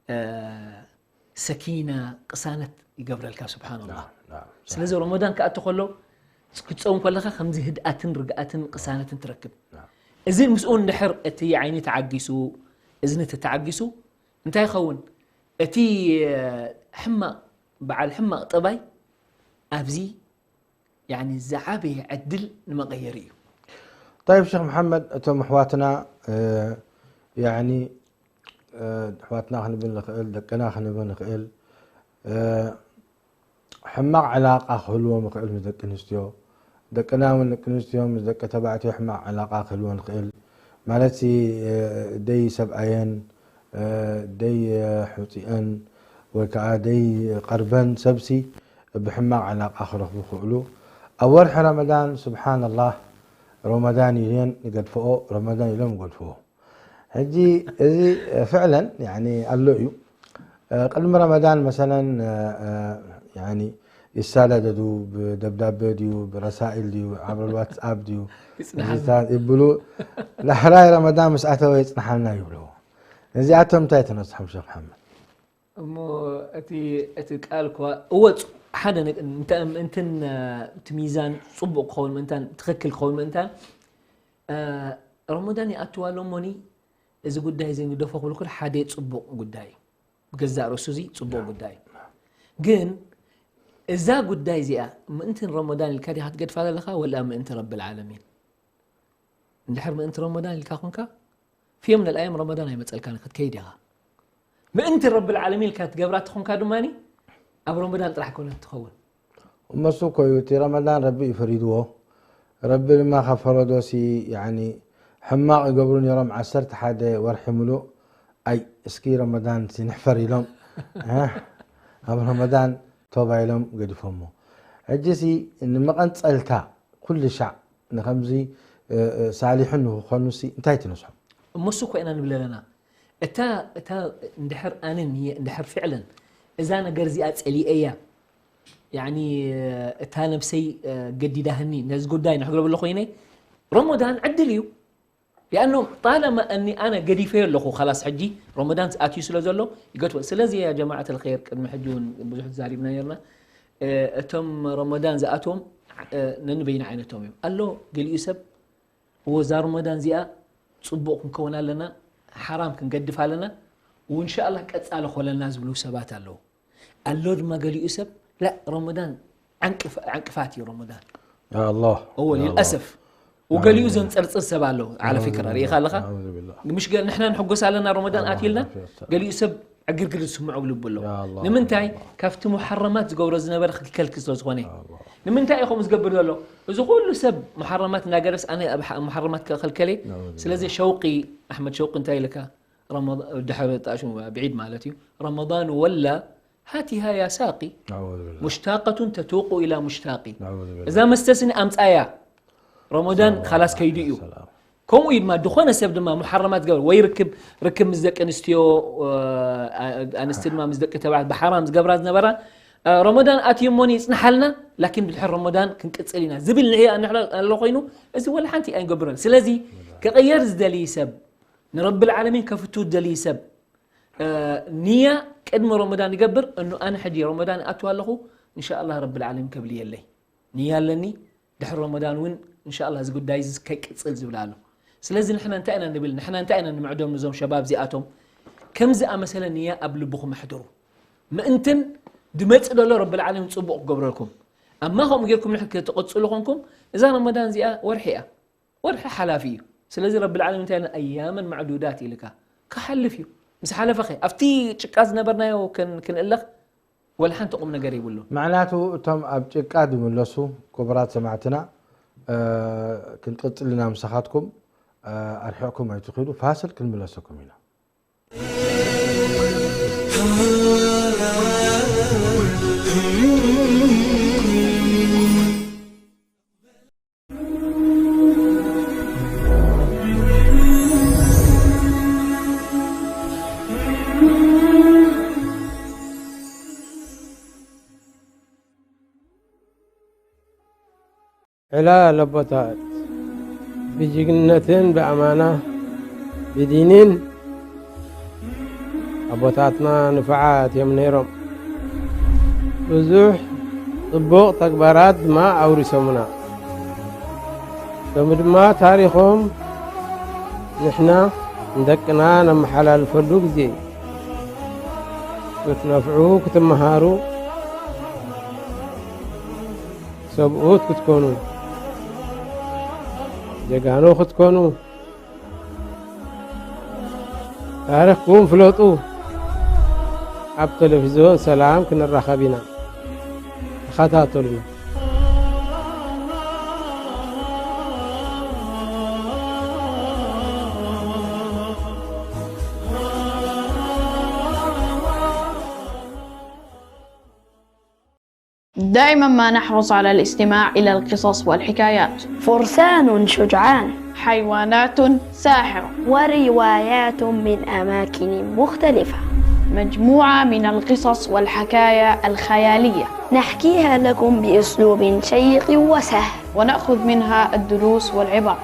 እ፣ ሰኪና ቅሳነት ይገብረልካ ስብሓንላህ። ናም፣ ናም። ስለዚ ረመዳን ክኣቱ ከሎ ክትፀውም ከለኻ ከምዚ ህድኣትን ርግኣትን ቅሳነትን ትረክብ። ናም። እዚ ምስኡ እንድሕር እቲ ዓይኒ ተዓጊሱ እዝኒ ተተዓጊሱ እንታይ ይኸውን? እቲ እ፣ ሕማቕ በዓል ሕማቕ ጠባይ ኣብዚ ያኒ ዝዓበየ ዕድል ንመቐየሪ እዩ። طيب ሸኽ መሓመድ፣ እቶም ኣሕዋትና እ፣ ያኒ እ፣ ኣሕዋትና ክንብል ንኽእል፣ ደቅና ክንብል ንኽእል፣ እ፣ ሕማቕ ዕላቃ ክህልዎም ይኽእል ምስ ደቂ ኣንስትዮ፣ ደቅና እውን ደቂ ኣንስትዮ ምስ ደቂ ተባዕትዮ ሕማቕ ዕላቃ ክህልወን ይኽእል። ማለት ሲ እ፣ ደይ ሰብኣየን እ፣ ደይ እ፣ ሕውፅአን ወይ ከዓ ደይ ቀርበን ሰብሲ ብሕማቕ ዕላቃ ክረኽቡ ይኽእሉ። ኣብ ወርሒ ረመዳን ስብሓንላህ ረመዳን ኢለን ይገድፍኦ፣ ረመዳን ኢሎም ይገድፍኦ። ሕጂ እዚ ፍዕለን ያኒ ኣሎ እዩ። ቅድሚ ረመዳን መሰለን ያኒ ይሳዳደዱ፣ ብደብዳቤ ድዩ ብረሳኢል ድዩ ዓብረ ዋትስኣፕ ድዩ ይጽንሓልና። ይብሉ። ዳሕራይ ረመዳን ምስ ኣተወ ይጽንሓልና ይብልዎ። ነዚኣቶም እንታይ ተነስሖም ሸኽ መሓመድ? እሞ እቲ እቲ ቃል እኳ እወ ፅ- ሓደ ነ- እንተ- ምእንትን እቲ ሚዛን ፅቡቅ ክኸውን ምእንታን ትኽክል ክኸውን ምእንታን ረመዳን ይኣትዋ ኣሎ እሞኒ እዚ ጉዳይ እዚ ንደፎ ክብል ኩል ሓደ ፅቡቅ ጉዳይ እዩ። ብገዛእ ርእሱ እዚ ፅቡቅ ጉዳይ እዩ። ግን እዛ ጉዳይ እዚኣ ምእንትን ረመዳን ኢልካ ዲኻ ትገድፋ ዘለኻ ወላ ምእንቲ ረብል ዓለሚን? እንድሕር ምእንቲ ረመዳን ኢልካ ኮንካ ፊዮም ነልኣዮም ረመዳን ኣይመፀልካን ክትከይድ ኢኻ። ምእንቲ ረብል ዓለሚን ኢልካ ትገብራ ትኾንካ ድማ ኣብ ረመዳን ጥራሕ ኮነት ትኸውን። እመሱ እኮ እዩ እቲ ረመዳን ረቢ እዩ ፈሪድዎ። ረቢ ድማ ካብ ፈረዶሲ ያኒ ሕማቕ ይገብሩ ነይሮም ዓሰርተ ሓደ ወርሒ ምሉእ። ኣይ እስኪ ረመዳን ሲንሕፈር ኢሎም ኣብ ረመዳን ቶባ ኢሎም ገዲፎሞ። ሕጂ ሲ ንመቐንፀልታ ኩሉ ሻዕ ንከምዚ ሳሊሕን ንክኾኑ ሲ እንታይ ትነስሖም? እመሱ እኮ ኢና ንብል ኣለና እታ እታ እንድሕር ኣነ ንየ እንድሕር ፍዕለን እዛ ነገር እዚኣ ፀሊኤያ ያኒ እታ ነብሰይ ገዲዳህኒ ነዚ ጉዳይ ንሕግረብሎ ኮይነ ረመዳን ዕድል እዩ። ሊኣኖ ጣለማ እኒ ኣነ ገዲፈዮ ኣለኹ ካላስ ሕጂ ረመዳን ኣትዩ ስለ ዘሎ ይገትወ። ስለዚ ያ ጀማዓት ልኸይር ቅድሚ ሕጂ እውን ብዙሕ ተዛሪብና ነርና እ፣ እቶም ረመዳን ዝኣትዎም፣ እ፣ ነንበይኑ ዓይነቶም እዮም። ኣሎ ገሊኡ ሰብ፣ "እዎ፣ እዛ ረመዳን እዚኣ ጽቡቕ ክንከውን ኣለና፣ ሓራም ክንገድፍ ኣለና፣ ወኢንሻኣላህ ቀጻሊ ኮለና" ዝብሉ ሰባት ኣለዉ። ኣሎ ድማ ገሊኡ ሰብ፣ "ላ፣ ረመዳን ዓንቅፍ-፣ ዕንቅፋት እዩ ረመዳን." ያ ኣላህ፣ እዎ፣ ያ ኣላህ። ሊልኣሰፍ። ወገሊኡ ኣልሐምዱሊላህ። ዘንጸርጽር ሰብ ኣሎ፣ ዓለ ፊክራ፣ ኣልሐምዱሊላህ። ርኢኻ ኣለኻ? ኣልሐምዱሊላህ። ምሽ ገ-፣ ንሕና ንሕጎስ ኣለና ረመዳን ኣላህ ኣትዩልና፣ ዓፊያ። ገሊኡ ሰብ ዕግርግር ዝስምዖ ልቢ ኣሎ። ያ ኣላህ፣ ንምንታይ? ያ ኣላህ። ካብቲ ሙሐረማት ዝገብሮ ዝነበረ ክልከልኪ ስለ ዝኾነ። ያ ኣላህ። ንምንታይ እዩ ከምኡ ዝገብር ዘሎ? እዚ ኩሉ ሰብ ሙሐረማት እናገረስ ኣነ ኣብ ሓ-፣ ሙሐረማት ክኸልከለ? ኣልሐምዱሊላህ። ስለዚ ሸውቂ፣ ኣሕመድ ሸውቂ እንታይ ኢልካ? ረመዳ-፣ ድሕሪ ጣሹ ብዒድ ማለት እዩ። ረመዳን ወላ ሃቲሃ ያ ሳቂ። ኣዑዙ ቢላህ። ሙሽታቀቱን ተቱቁ ኢላ ሙሽታቂ። ኣዑዙ ቢላህ። እዛ መስተስኒ ኣምጻያ። ረመዳን ሰላም ካላስ ከይዱ እዩ። ሰላም። ከምኡ እዩ ድማ፣ ዝኾነ ሰብ ድማ ሙሐረማት ዝገብር፣ ወይ ርክብ፣ ርክብ ምስ ደቂ ኣንስትዮ፣ እ፣ ኣንስቲ ድማ ምስ ደቂ ተባዕት ብሓራም ዝገብራ ዝነበራ፣ እ፣ ረመዳን ኣትዩ እሞኒ ይጽንሓልና፣ ላኪን ብድሕሪ ረመዳን ክንቅጽል ኢና ዝብል ንዕያ ንሕና ኣሎ ኮይኑ፣ እዚ ወላ ሓንቲ ኣይንገብሮን። ስለዚ፣ ክቕየር ዝደሊ ሰብ፣ ንረብል ዓለሚን ከፍቱ ዝደሊ ሰብ፣ እ፣ ንያ ቅድሚ ረመዳን ይገብር፣ እኑ ኣነ ሕጂ ረመዳን ይኣቱ ኣለኹ፣ ኢንሻኣላህ ረብል ዓለሚን ከብልየለይ። ንያ ኣለኒ፣ ድሕሪ ረመዳን እውን ኢንሻኣላህ እዚ ጉዳይ እዚ ከይቅጽል ዝብል ኣሎ። ስለዚ ንሕና እንታይ ኢና ንብል? ንሕና እንታይ ኢና ንምዕዶም ንዞም ሸባብ እዚኣቶም? ከም ዝኣመሰለ ንያ ኣብ ልብኹም ኣሕድሩ። ምእንትን ድመጽእ ደሎ ረብል ዓለሚን ጽቡቕ ክገብረልኩም። ኣማ ከምኡ ጌርኩም ንሕ-፣ ክትቕጽሉ ኮንኩም፣ እዛ ረመዳን እዚኣ ወርሒ እያ። ወርሒ ሓላፊ እዩ። ስለዚ ረብል ዓለሚን እንታይ ኢልና? ኣያመን ማዕዱዳት ኢልካ ክሓልፍ እዩ። ምስ ሓለፈኸ ኣብቲ ጭቃ ዝነበርናዮ ክን-፣ ክንእለኽ ወላ ሓንቲ ቁም ነገር የብሉን። ምዕላቱ እቶም ኣብ ጭቃ ዝምለሱ ክቡራት ሰማዕትና፣ እ፣ ክንቅጽል ኢና ምሳኻትኩም፣ እ፣ ኣርሒቕኩም ኣይትኺዱ፣ ፋስል ክንምለሰኩም ኢና። ዕላል ኣቦታት ብጅግንነትን ብኣማና ብዲንን ኣቦታትና ንፉዓት እዮም ነይሮም። ብዙሕ ጽቡቕ ተግባራት ድማ ኣውሪሶምና። ሎሚ ድማ ታሪኾም ንሕና ንደቅና ነመሓላልፈሉ ግዜ እዩ። ክትነፍዑ፣ ክትመሃሩ፣ ሰብኡት ክትኮኑ፣ ጀጋኑ ክትኮኑ፣ ታሪኽኩም ፍለጡ። ኣብ ቴሌቪዝዮን ሰላም ክንራኸብ ኢና። ተኸታተሉና። دائما ما نحرص على الاستماع إلى القصص والحكايات. فرسان شجعان. حيوانات ساحرة. وروايات من أماكن مختلفة. مجموعة من القصص والحكايا الخيالية. نحكيها لكم بأسلوب شيق وسهل. ونأخذ منها الدروس والعبر.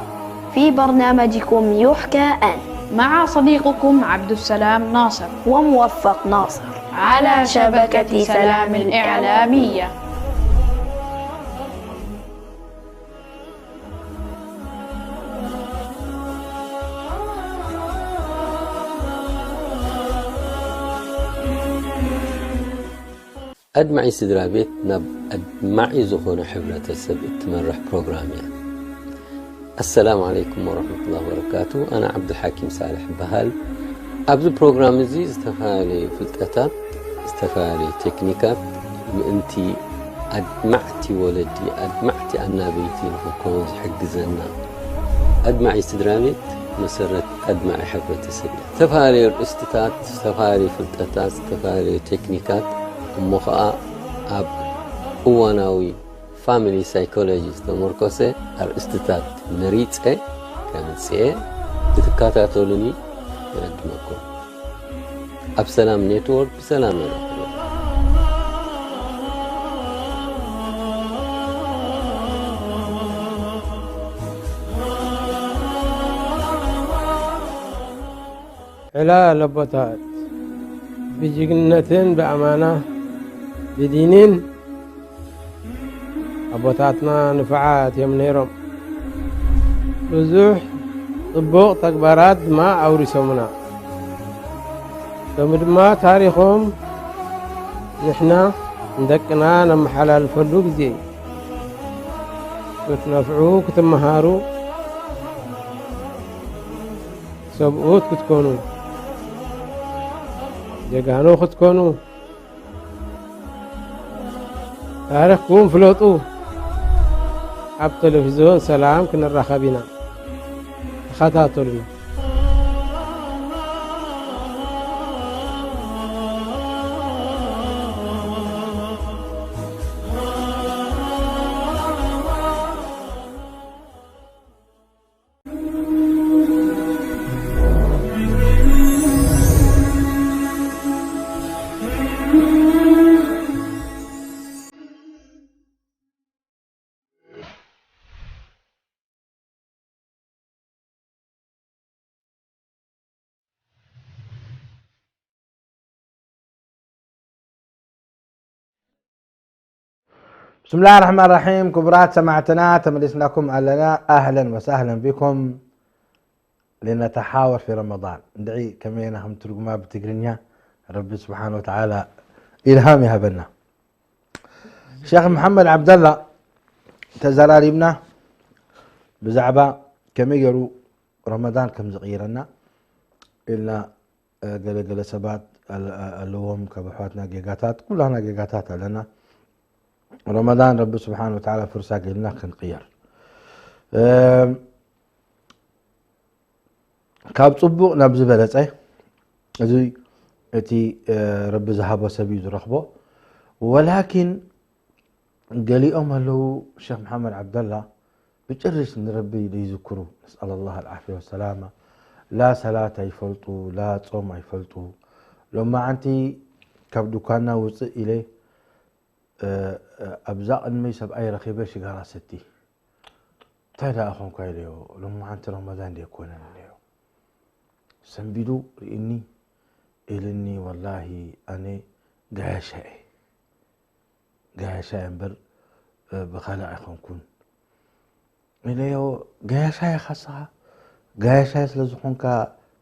في برنامجكم يحكى أن. مع صديقكم عبد السلام ناصر. وموفق ناصر. على شبكة سلام الإعلامية. ኣድማዒ ስድራ ቤት ናብ ኣድማዒ ዝኾነ ሕብረተሰብ እትመርሕ ፕሮግራም እያ። ኣሰላሙ ዓለይኩም ወረሕመቱላሂ ወበረካቱ። ኣነ ዓብዱልሓኪም ሳልሕ እበሃል። ኣብዚ ፕሮግራም እዚ ዝተፈላለዩ ፍልጠታት፣ ዝተፈላለዩ ቴክኒካት ምእንቲ ኣድማዕቲ ወለዲ፣ ኣድማዕቲ ኣናበይቲ ንኽንከውን ዝሕግዘና ኣድማዒ ስድራ ቤት መሰረት ኣድማዒ ሕብረተሰብ እዩ። ዝተፈላለዩ ኣርእስትታት፣ ዝተፈላለዩ ፍልጠታት፣ ዝተፈላለዩ ቴክኒካት እሞ ኸኣ ኣብ እዋናዊ ፋሚሊ ሳይኮሎጂ ዝተመርኮሰ ኣርእስትታት መሪጸ ከምጽኤ ክትከታተሉኒ ይዕድመኩም። ኣብ ሰላም ኔትወርክ ብሰላም የራኽበና። ዕላል ኣቦታት ብጅግንነትን ብኣማና ብዲንን ኣቦታትና ንፉዓት እዮም ነይሮም። ብዙሕ ጽቡቕ ተግባራት ድማ ኣውሪሶምና። ሎሚ ድማ ታሪኾም ንሕና ንደቅና ነመሓላልፈሉ ግዜ እዩ። ክትነፍዑ፣ ክትመሃሩ፣ ሰብኡት ክትኮኑ፣ ጀጋኑ ክትኮኑ፣ ታሪኽኩም ፍለጡ። ኣብ ቴሌቪዝዮን ሰላም ክንራኸብ ኢና። ተኸታተሉና። ብስምላህ ራሕማን ራሒም። ክቡራት ሰማዕትና፣ ተመሊስናኩም ኣለና። ኣህለን ወሳህለን ቢኩም። ልነተሓወር ፊ ረመዳን። እንድዒ ከመይ ኢና ከም ትርጉማ ብትግርኛ? ረቢ ስብሓን ወተዓላ ኢልሃም ይሃበና። ሸኽ መሓመድ ዓብደላ፣ ተዘራሪብና ብዛዕባ ከመይ ገይሩ ረመዳን ከም ዝቕይረና ኢልና። ገለገለ ሰባት ኣለዎም ካብ ኣሕዋትና ጌጋታት፣ ኩላና ጌጋታት ኣለና። ረመዳን ረቢ ስብሓን ወተዓላ ፍርሳ ገይርና ክንቅየር፣ ካብ ጽቡቕ ናብ ዝበለጸ፣ እዚ እቲ ረቢ ዝሃቦ ሰብ እዩ ዝረኽቦ። ወላኪን ገሊኦም ኣለዉ፣ ሸኽ መሓመድ ዓብደላ፣ ብጭርሽ ንረቢ ዘይዝክሩ፣ ነስኣል ኣላህ ኣልዓፍያ ወሰላማ። ላ ሰላት ኣይፈልጡ፣ ላ ጾም ኣይፈልጡ። ሎማዓንቲ ካብ ዱካና ውፅእ ኢለ፣ እ፣ እ፣ ኣብዛ ቅድመይ ሰብኣይ ረኺበ ሽጋራ ሰቲ። እንታይ ደኣ ኾንኳ ኢለዮ፣ ሎማዓንቲ ረመዳን ደይኮነን ኢለዮ። ሰንቢዱ ርእኒ ኢልኒ፣ ወላሂ ኣነ ጋያሻ እየ። ጋያሻ እምበር፣ እ፣ ብኻልእ ኣይኮንኩን ኢለዮ። ጋያሻ ኢኻ ንስኻ? ጋያሻ ስለ ዝኾንካ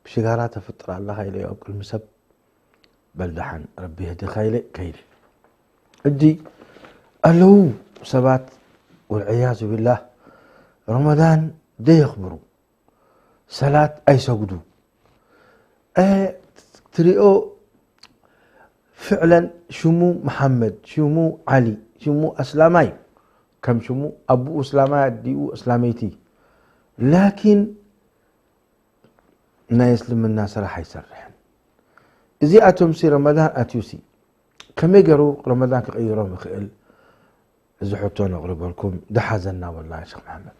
ብሽጋራ ተፍጥር ኣለኻ ኢለዮ ኣብ ቅድሚ ሰብ። በል ደሓን ረቢ የህድኻ ኢለ ከይደ። ሕጂ ኣለዉ ሰባት ወልዕያዙ ቢላህ ረመዳን ደየኽብሩ። ሰላት ኣይሰግዱ። እ፣ ትሪኦ ፍዕለን ሽሙ መሓመድ፣ ሽሙ ዓሊ፣ ሽሙ ኣስላማይ፣ ከም ሽሙ ኣቡኡ እስላማይ ኣዲኡ እስላመይቲ። ላኪን ናይ እስልምና ስራሕ ኣይሰርሕን። እዚኣቶምሲ ረመዳን ኣትዩሲ ከመይ ገይሩ ረመዳን ክቕይሮም ይኽእል? እዚ ሕቶ ነቕርበልኩም። ደሓዘና ወላሂ ሸኽ መሓመድ።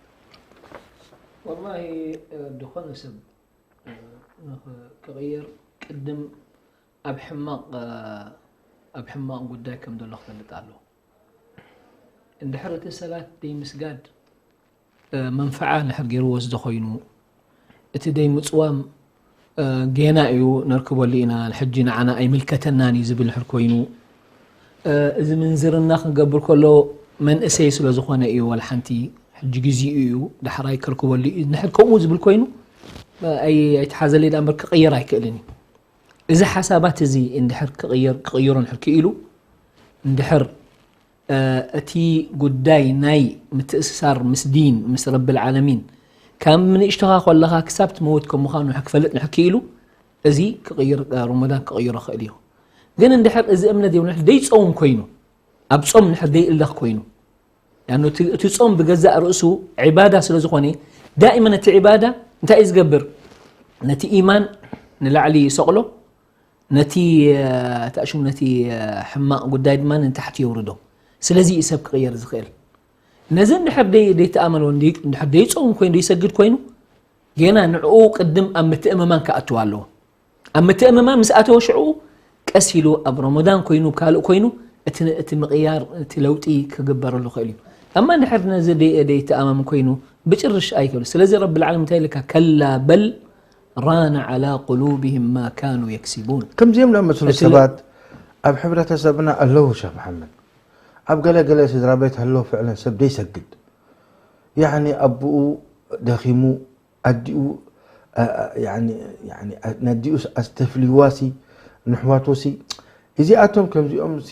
ወላሂ፣ እ፣ ዝኾነ ሰብ፣ እ፣ ንኽ-፣ ክቕየር ቅድም ኣብ ሕማቕ፣ እ፣ ኣብ ሕማቕ ጉዳይ ከም ዘሎ ክፈልጥ ኣለዎ። እንድሕር እቲ ሰላት ደይምስጋድ፣ እ፣ መንፈዓ እንድሕር ገይርዎ ዝደ ኮይኑ፣ እቲ ደይምጽዋም፣ እ፣ ጌና እዩ ነርክበሉ ኢና፣ ሕጂ ንዓና ኣይምልከተናን እዩ ዝብል እንድሕር ኮይኑ፣ እ፣ እዚ ምንዝርና ክንገብር ከሎ መንእሰይ ስለ ዝኾነ እዩ፣ ዋላ ሓንቲ ሕጂ ግዜኡ እዩ፣ ዳሕራይ ከርክበሉ እዩ፣ እንድሕር ከምኡ ዝብል ኮይኑ፣ እ፣ ኣይ-፣ ኣይተሓዘለይ ደኣ እምበር ክቕየር ኣይክእልን እዩ። እዚ ሓሳባት እዚ እንድሕር ክቕየር፣ ክቕይሮ እንድሕር ክኢሉ፣ እንድሕር፣ እ፣ እቲ ጉዳይ ናይ ምትእስሳር ምስ ዲን፣ ምስ ረብል ዓለሚን፣ ካብ ንእሽቶኻ ከለኻ ክሳብ ትመውት ከም ምዃኑ ክፈልጥ እንድሕር ክኢሉ፣ እዚ ክቕይር፣ እ፣ ረመዳን ክቕይሮ ክእል እዩ። ግን እንድሕር እዚ እምነት የብሉ፣ እንድሕር ደይጸውም ኮይኑ፣ ኣብ ጾም እንድሕር ደይእለኽ ኮይኑ፣ ያኑ እቲ፣ እቲ ጾም ብገዛእ ርእሱ ዒባዳ ስለ ዝኾነ፣ ዳኢመን እቲ ዒባዳ እንታይ እዩ ዝገብር? ነቲ ኢማን ንላዕሊ ይሰቕሎ፣ ነቲ፣ እ፣ ተኣሽሙ ነቲ፣ እ፣ ሕማቕ ጉዳይ ድማ ንታሕቲ የውርዶ። ስለዚ እዩ ሰብ ክቕየር ዝኽእል። ነዚ እንድሕር ደይ-፣ ደይተኣመን ወይ ደይ-፣ እንድሕር ደይጸውም ኮይኑ፣ ደይሰግድ ኮይኑ፣ ጌና ንዕኡ ቅድም ኣብ ምትእምማን ክኣትው ኣለዎ። ኣብ ምትእምማን ምስ ኣተወ ሽዕኡ ቀስ ኢሉ ኣብ ረመዳን ኮይኑ፣ ካልእ ኮይኑ፣ እቲ፣ እቲ ምቕያር፣ እቲ ለውጢ ክግበረሉ ይኽእል እዩ። ኣማ እንድሕር ነዚ ደይ-፣ ደይተኣማም ኮይኑ፣ ብጭርሽ ኣይክእል። ስለዚ ረብል ዓለሚን እንታይ ኢልካ? ከላ በል ራነ ዓላ ቁሉብህም ማ ካኑ የክሲቡን። ከምዚኦም ዝኣመሰሉ እቲ ለ- ሰባት ኣብ ሕብረተሰብና ኣለዉ፣ ሸኽ መሓመድ። ኣብ ገለ ገለ ስድራ ቤት ኣሎ ፍዕለን ሰብ ደይሰግድ። ያኒ ኣቦኡ ደኺሙ፣ ኣዲኡ፣ ኣ-፣ ኣ-፣ ያኒ፣ ያኒ፣ ኣ-፣ ነዲኡስ ኣስተፍልይዋሲ፣ ንሕዋቶሲ፣ እዚኣቶም ከምዚኦምሲ፣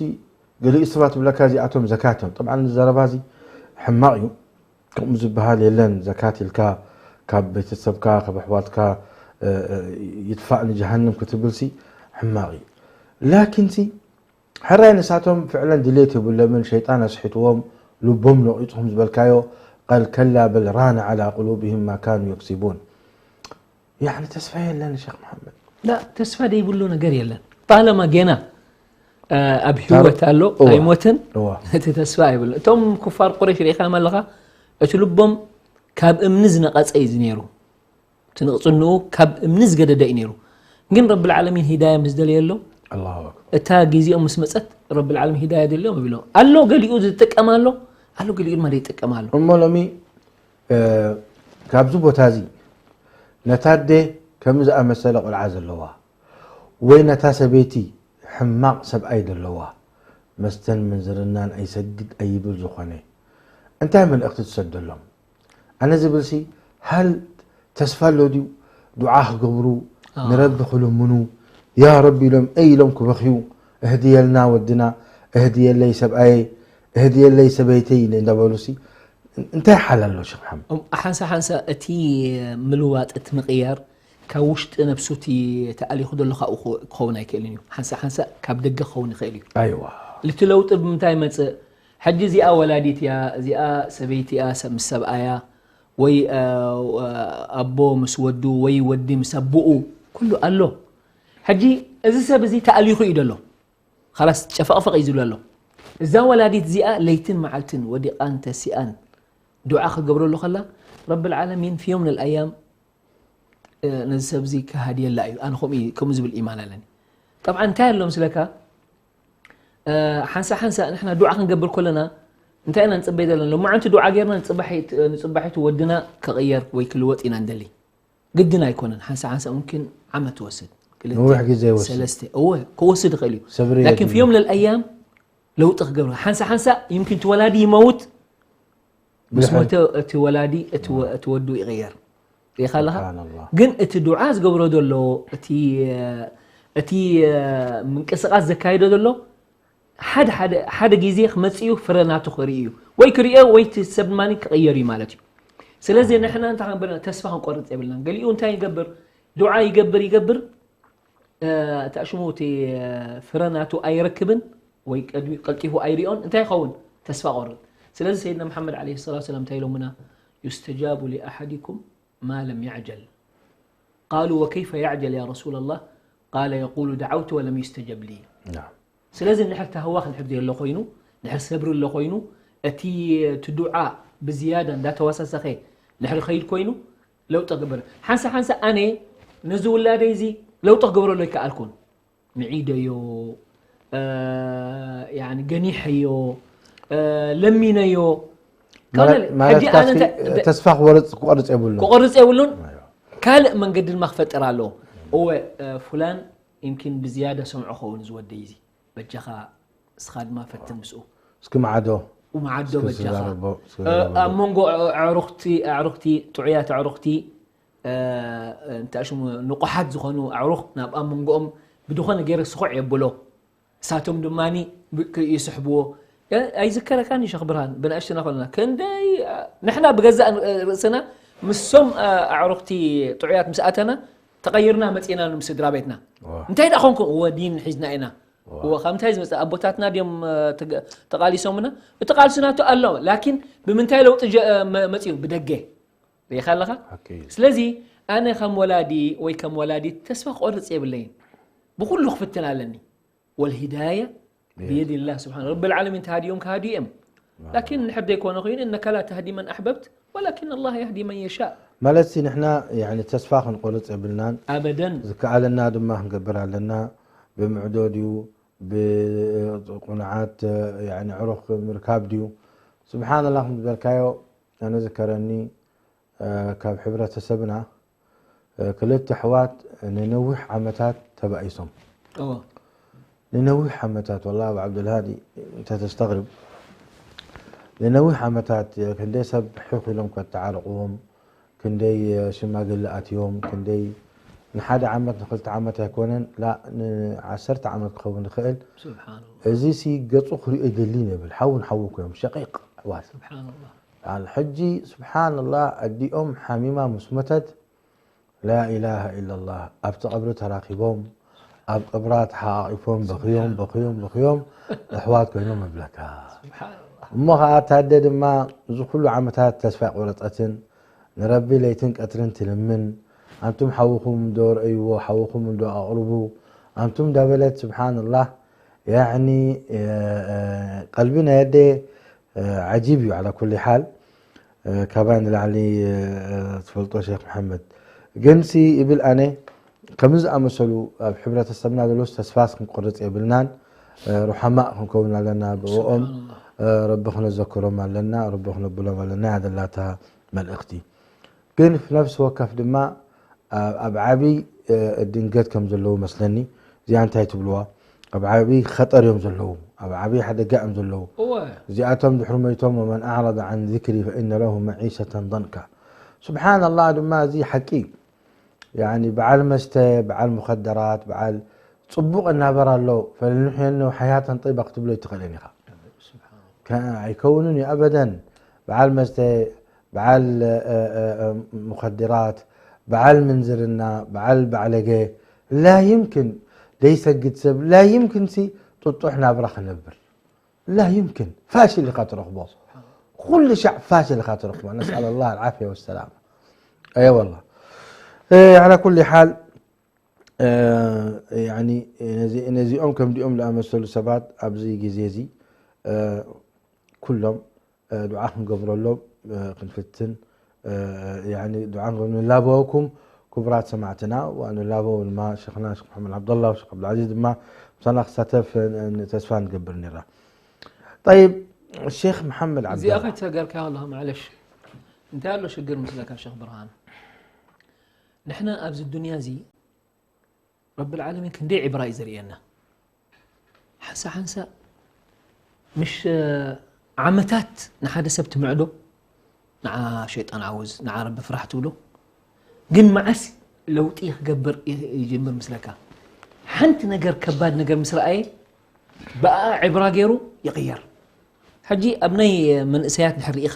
ገሊኡ ሰባት ብለካ እዚኣቶም ዘካት እዮም። ጠብዓን ዘረባዚ ሕማቕ እዩ። ከምኡ ዝበሃል የለን። ዘካት ኢልካ ካብ ቤተሰብካ፣ ካብ ኣሕዋትካ፣ እ፣ እ፣ ይጥፋእ ንጀሃንም ክትብልሲ ሕማቕ እዩ። ላኪንሲ፣ ሕራይ ንሳቶም ፍዕለን ድሌት የብሎምን፣ ሸይጣን ኣስሒትዎም፣ ልቦም ነቒጹ ከም ዝበልካዮ፣ ቃል ከላ በል ራነ ዓላ ቁሉብህም ማ ካኑ የክሲቡን። ያኒ ተስፋ የለን ሸኽ መሓመድ። ላ፣ ተስፋ ደይብሉ ነገር የለን። ጣለማ ጌና፣ እ፣ ኣብ ታር-፣ ህይወት ኣሎ፣ እዋ። ኣይሞትን፣ እዋ። እቲ ተስፋ ኣይብሉ። እቶም ኩፋር ቁረይሽ ርኢኻም ኣለኻ፣ እቲ ልቦም ካብ እምኒ ዝነቐጸ እዩ ነይሩ። እቲ ንቕጽንኡ ካብ እምኒ ዝገደደ እዩ ነይሩ። ግን ረብል ዓለሚን ሂዳያ ምስ ደለየሎም፣ ኣላሁ ኣክበር። እታ ግዜኦም ምስ መጸት ረብል ዓለሚን ሂዳያ ደልዮም ይብሎም። ኣሎ ገሊኡ ዝጥቀም ኣሎ፣ ኣሎ ገሊኡ ድማ ዘይጥቀም ኣሎ። እሞ ሎሚ፣ እ፣ ካብዚ ቦታ እዚ ነታ ኣደ ከምዚ ዝኣመሰለ ቆልዓ ዘለዋ፣ ወይ ነታ ሰበይቲ ሕማቕ ሰብኣይ ዘለዋ፣ መስተን ምንዝርናን ኣይሰግድ ኣይብል ዝኾነ፣ እንታይ መልእኽቲ ትሰደሎም? ኣነ ዝብልሲ፣ ሃል ተስፋ ኣሎ ድዩ? ዱዓ ክገብሩ፣ ኣዎ። ንረቢ ክልምኑ፣ ያ ረቢ ኢሎም፣ እይ ኢሎም ክበኽዩ፣ እህድየልና ወድና፣ እህድየለይ ሰብኣየይ፣ እህድየለይ ሰበይተይ እንዳበሉሲ፣ እንታይ ሓል ኣሎ ሸኽ መሓመድ? እም፣ ሓንሳ ሓንሳ እቲ ምልዋጥ፣ እቲ ምቕያር፣ ካብ ውሽጢ ነብሱ እቲ ተኣሊኹ ዘሎ ካብኡ ክኸ-፣ ክኸውን ኣይክእልን እዩ። ሓንሳ ሓንሳ ካብ ደገ ክኸውን ይኽእል እዩ። ኣይዋ። እቲ ለውጢ ብምንታይ ይመጽእ? ሕጂ እዚኣ ወላዲት እያ፣ እዚኣ ሰበይቲ እያ፣ ሰብ ምስ ሰብኣያ፣ ወይ፣ እ፣ ኣቦ ምስ ወዱ፣ ወይ ወዲ ምስ ኣቦኡ፣ ኩሉ ኣሎ። ሕጂ እዚ ሰብ እዚ ተኣሊኹ እዩ ዘሎ። ኻላስ ጨፈቕፈቕ እዩ ዝብሎ ኣሎ። እዛ ወላዲት እዚኣ ለይትን መዓልትን ወዲቓን ተሲኣን ዱዓ ክገብረሉ ከላ፣ ረብል ዓለሚን ፊ ዮም ምን ኣልኣያም፣ እ፣ ነዚ ሰብ እዚ ክሃድየላ እዩ። ኣነ ከምኡ እዩ፣ ከምኡ ዝብል ኢማን ኣለኒ። ጠብዓን እንታይ ኣሎ ምስለካ? እ፣ ሓንሳ ሓንሳ ንሕና ዱዓ ክንገብር ከለና እንታይ ኢና ንጽበይ ዘለና? ሎማዓንቲ ዱዓ ጌርና ንጽባሒት-፣ ንጽባሒቱ ወድና ክቕየር ወይ ክልወጥ ኢና ንደሊ። ግድን ኣይኮነን። ሓንሳ ሓንሳ ሙምኪን ዓመት ትወስድ። ክልተ፣ ነዊሕ ግዜ ይወስድ። ሰለስተ። እወ፣ ክወስድ ይኽእል እዩ። ሰብሪ ላኪን የድሊ። ፊ ዮም ለልኣያም ለውጢ ክገብር። ሓንሳ ሓንሳ ይምኪን እቲ ወላዲ ይመውት፣ ምስ ብድሕሪ ሞተ እቲ ወላዲ፣ እቲ ወ-፣ እቲ ወዱ ይቕየር። ርኢኻ ኣለኻ? ስብሓንላህ። ግን እቲ ዱዓ ዝገብሮ ዘሎ፣ እቲ፣ እቲ ምንቅስቓስ ዘካይዶ ዘሎ፣ ሓደ፣ ሓደ፣ ሓደ ግዜ ክመጽእ እዩ፣ ፍረ ናቱ ክርኢ እዩ። ወይ ክርእዮ፣ ወይ እቲ ሰብ ድማ ክቕየር እዩ ማለት እዩ። ስለዚ ንሕና እንታይ ክንብል፣ ተስፋ ክንቆርጽ የብልናን። ገሊኡ እንታይ ይገብር? ዱዓ ይገብር፣ ይገብር፣ እ፣ እታ ሽሙ እቲ፣ እ፣ ፍረ ናቱ ኣይረክብን፣ ወይ ቀድሚ ቀልጢፉ ኣይሪኦን፣ እንታይ ይኸውን? ተስፋ ቆርጥ። ስለዚ ሰይድና መሓመድ ዓለይሂ ሰላቱ ወሰላም እንታይ ኢሎምና? ዩስተጃቡ ሊኣሓዲኩም ማ ለም ያዕጀል። ቃሉ ወከይፈ ያዕጀል ያ ረሱለላህ? ቃለ የቁሉ ደዓውቱ ወለም ዩስተጀብ ሊ። ናም። ስለዚ እንድሕር ታህዋ ክንድሕር ዘየሎ ኮይኑ፣ እንድሕር ሰብሪ ኣሎ ኮይኑ፣ እቲ፣ እቲ ዱዓ ብዝያዳ እንዳተወሳሰኸ እንድሕር ይኸይድ ኮይኑ፣ ለውጢ ክገብር። ሓንሳ ሓንሳ ኣነ ነዚ ውላደይ እዚ ለውጢ ክገብረሉ ኣይከኣልኩን። ምዒደዮ፣ እ፣ ያኒ ገኒሐዮ፣ እ፣ ለሚነዮ። ማለት፣ ካልእ ማለት ሕጂ ኣነ ካብቲ እንታይ፣ እንታይ ተስፋ ክወርጽ፣ ክቆርጽ የብሉን። ክቆርጽ የብሉን። ኣይዋ። ካልእ መንገዲ ድማ ክፈጥር ኣለዎ። እወ፣ እ፣ ፉላን ይምኪን ብዝያዳ ሰምዖ ኸውን እዚ ወደይ እዚ። በጃኻ እስኻ ድማ ፈትን ምስኡ። እስኪ መዓዶ። መዓዶ እስኪ በጃኻ። ስዛረቦ፣ እስኪ እ፣ ዘረቦ። ኣብ መንጎ ኣዕ-፣ ኣዕሩኽቲ፣ ኣዕሩኽቲ፣ ጥዑያት ኣዕሩኽቲ፣ እ፣ እንታይ ሽሙ፣ ንቑሓት ዝኾኑ ኣዕሩኽ ናብ ኣብ መንጎኦም ብድኾነ ገይረ ስኹዕ የብሎ። እሳቶም ድማኒ ብ-፣ ክ-፣ ይስሕብዎ። እ፣ ኣይዝከረካን እዩ ሸኽ ብርሃን፣ ብንእሽትና ኾለና። ክንደይ፣ እ፣ ንሕና ብገዛእ ር-፣ ርእስና ምስቶም፣ እ፣ ኣዕሩኽቲ ጥዑያት ምስ ኣተና፣ ተቐይርና መጺእና ምስ ስድራ ቤትና። ዋ። እንታይ ደኣ ኾንኩም? እወ፣ ዲን ሒዝና ኢና። ዋ። እወ፣ ካብ ምንታይ ዝመጽእ? ኣቦታትና ድዮም፣ እ፣ ተገ-፣ ተቓሊሶምና? እቲ ቃልሲ ናቱ ኣሎ። ላኪን ብምንታይ ለውጢ ጀ-፣ እ፣ መ-፣ መጺኡ? ብደገ። ርኢኻ ኣለኻ? ሓቂ እዩ። ስለዚ ኣነ ከም ወላዲ ወይ ከም ወላዲት ተስፋ ክቆርጽ የብለይን። ብኹሉ ክፍትን ኣለኒ። ወልሂዳያ ብየድ። ብየድላህ ስብሓን። ረብል ዓለሚን ተሃድዮም ክሃድዩ እዮም። ናም። ላኪን እንድሕር ዘይኮነ ኮይኑ፣ እነካ ላ ተህዲ መን ኣሕበብት ወላኪን ኣላህ የህዲ መን የሻእ። ማለት ሲ ንሕና፣ ያኒ፣ ተስፋ ክንቆርጽ የብልናን። ኣበደን። ዝከኣለና ድማ ክንገብር ኣለና። ብምዕዶ ድዩ፣ ብቁኑዓት፣ ያኒ፣ ዕሩኽ ምርካብ ድዩ? ስብሓንላህ፣ ከም ዝበልካዮ፣ ኣነ ዝከረኒ፣ እ፣ ካብ ሕብረተሰብና፣ እ፣ ክልተ ኣሕዋት ንነዊሕ ዓመታት ተባኢሶም። እዎ። ንነዊሕ ዓመታት፣ ወላ፣ ኣብ ዓብዱልሃዲ፣ እንተ ተስተግርብ፣ ንነዊሕ ዓመታት ክንደይ ሰብ ሕኽ ኢሎም ከተዓርቕዎም፣ ክንደይ ሽማግለ ኣትዮም፣ ክንደይ ንሓደ ዓመት ንክልተ ዓመት ኣይኮነን፣ ላ ንዓሰርተ ዓመት ክኸውን ይኽእል። ስብሓንላህ። እዚ ሲ ገጹ ክሪኦ ኣይደልን ይብል። ሓውን ሓው ኮይኖም ሸቂቕ ኣሕዋት። ስብሓንላህ። በዓል ሕጂ ስብሓንላህ ኣዲኦም ሓሚማ ምስ መተት ላኢላሃ ኢላላህ ኣብቲ ቀብሪ ተራኺቦም ኣብ ቀብራ ተሓቓቒፎም በኽዮም በኽዮም በኽዮም ኣሕዋት ኮይኖም እብለካ። ስብሓንላህ። እሞ ኸዓ ታደ ድማ እዚ ኩሉ ዓመታት ተስፋ ኣይቆረጸትን ንረቢ ለይትን ቀትርን ትልምን ኣንቱም ሓውኹም እንዶ ረእይዎ ሓውኹም እንዶ ኣቕርቡ ኣንቱም እንዳበለት ስብሓንላህ ያዕኒ ቀልቢ ናይ ኣደ ዓጂብ እዩ ዓላ ኩሊ ሓል ካባይ ንላዕሊ ትፈልጦ ሸክ መሓመድ ግን ሲ ይብል ኣነ ከምዚ ዝኣመሰሉ ኣብ ሕብረተሰብና ዘለውስ ተስፋስ ክንቆርፅ የብልናን ሩሓማእ ክንከውን ኣለና ብኦም ረቢ ክነዘክሮም ኣለና ረቢ ክነብሎም ኣለና ያደላታ መልእኽቲ ግን ነፍሲ ወከፍ ድማ ኣብ ዓብይ ድንገት ከም ዘለዉ መስለኒ እዚኣ እንታይ ትብልዋ ኣብ ዓብይ ኸጠር እዮም ዘለዉ ኣብ ዓብይ ሓደጋ እዮም ዘለዉ እዚኣቶም ድሕሪ መይቶም ወመን ኣዕረض عن ذكري فإن له معيشة ضنكا ስብሓን ኣላህ ድማ እዚ ሓቂ እዩ በዓል መስተ በዓል ሙኸደራት በዓል ፅቡቕ እናበር ኣሎ ፈለንሕየነ ሓያተን ጠይባ ክትብሎ ይትኽእልን ኢኻ ኣይከውንን እዩ ኣበደን በዓል መስተ በዓል ሙኸድራት በዓል ምንዝርና በዓል ባዕለገ ላ ይምክን ደይሰግድ ሰብ ላ ይምክን ሲ ጥጡሕ ናብራ ክነብር ላ ይምክን ፋሽል ኢኻ ትረኽቦ ኩሉ ሻዕ ፋሽል ኢኻ ትረኽቦ ነስኣል ላ ዓፍያ ወሰላማ ኣየ ወላ ዓላ ኩሉ ሓል ነዚኦም ከምዲኦም ዝኣመሰሉ ሰባት ኣብዚ ግዜ እዚ ኩሎም ዱዓ ክንገብረሎም ክንፍትን ዱዓ ንላበወኩም ክቡራት ሰማዕትና ንላበው ድማ ሸክና ሸክ መሓመድ ዓብደላ ሸክ ዓብዱልዓዚዝ ድማ ምሳና ክሳተፍ ተስፋ ንገብር ነራ ጠይብ ሼክ መሓመድ እዚኣ ዓብደላ ከይተገርካዮ ኣለኻ ማዕለሽ እንታይ ኣሎ ሽግር ምስለካ ሸክ ብርሃን ንሕና ኣብዚ ዱንያ እዚ ረቢ ልዓለሚን ክንደይ ዕብራ እዩ ዘርእየና ሓንሳ ሓንሳ ምሽ ዓመታት ንሓደ ሰብ ትምዕዶ ንዓ ሸይጣን ዓውዝ ንዓ ረቢ ፍራሕ ትብሎ ግን መዓስ ለውጢ ክገብር ይጅምር ምስለካ ሓንቲ ነገር ከባድ ነገር ምስ ረኣየ ብኣ ዕብራ ገይሩ ይቕየር ሕጂ ኣብ ናይ መንእሰያት ድሕር ርኢኻ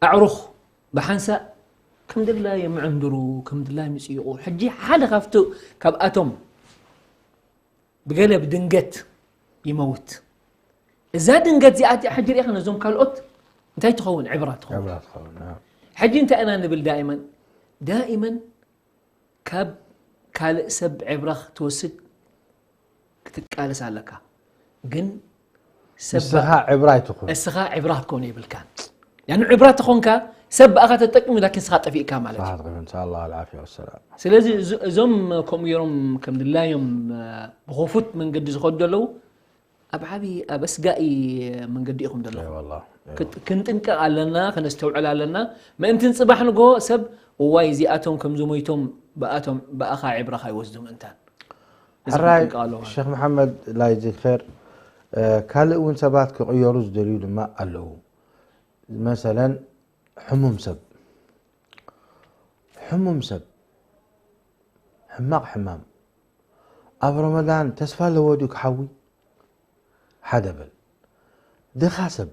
ኣዕሩኽ ብሓንሳእ ከም ድላዮም ይዕንድሩ ከም ድላዮም ይፅይቑ ሕጂ ሓደ ካብቲ ካብኣቶም ብገለ ብድንገት ይመውት እዛ ድንገት እዚኣ እቲኣ ሕጂ ርኢኻ ነዞም ካልኦት እንታይ ትኸውን ዕብራ ትኸውን ዕብራ ትኸውን ሕጂ እንታይ ኢና ንብል ዳኢመን ዳኢመን ካብ ካልእ ሰብ ዕብራ ክትወስድ ክትቃለስ ኣለካ ግን ሰብ ንስኻ ዕብራ ኣይትኹን እስኻ ዕብራ ክትከውን የብልካን ያኑ ዕብራ ተኾንካ ሰብ ብኣኻ ተጠቅሚ ላኪን ስኻ ጠፊእካ ማለት እዩ ሰሓት ኸይኑ እንሻ ኣላህ ኣልዓፍያ ወሰላም ስለዚ እዚ- እዞም ከምኡ ገይሮም ከም ድላዮም እ፣ ብኽፉት መንገዲ ዝኸዱ ዘለዉ ኣብ ዓብዪ ኣብ ኣስጋኢ መንገዲ ኢኹም ዘለኹም ወላ ክጥ- ክንጥንቀቕ ኣለና ከነስተውዕል ኣለና ምእንትን ፅባሕ ንጎ ሰብ እዋይ እዚኣቶም ከምዚ ሞይቶም ብኣቶም ብኣኻ ዕብራ ካይወስዱ ምእንታን እዚ ሕራይ ክንጥንቀቕ ኣለዎ ሸክ መሓመድ ላይዚ ር ካልእ እውን ሰባት ክቕየሩ ዝደልዩ ድማ ኣለዉ መሰለን ሕሙም ሰብ ሕሙም ሰብ ሕማቕ ሕማም ኣብ ረመዳን ተስፋ ኣለዎ ድዩ ክሓዊ ሓደ በል ድኻ ሰብ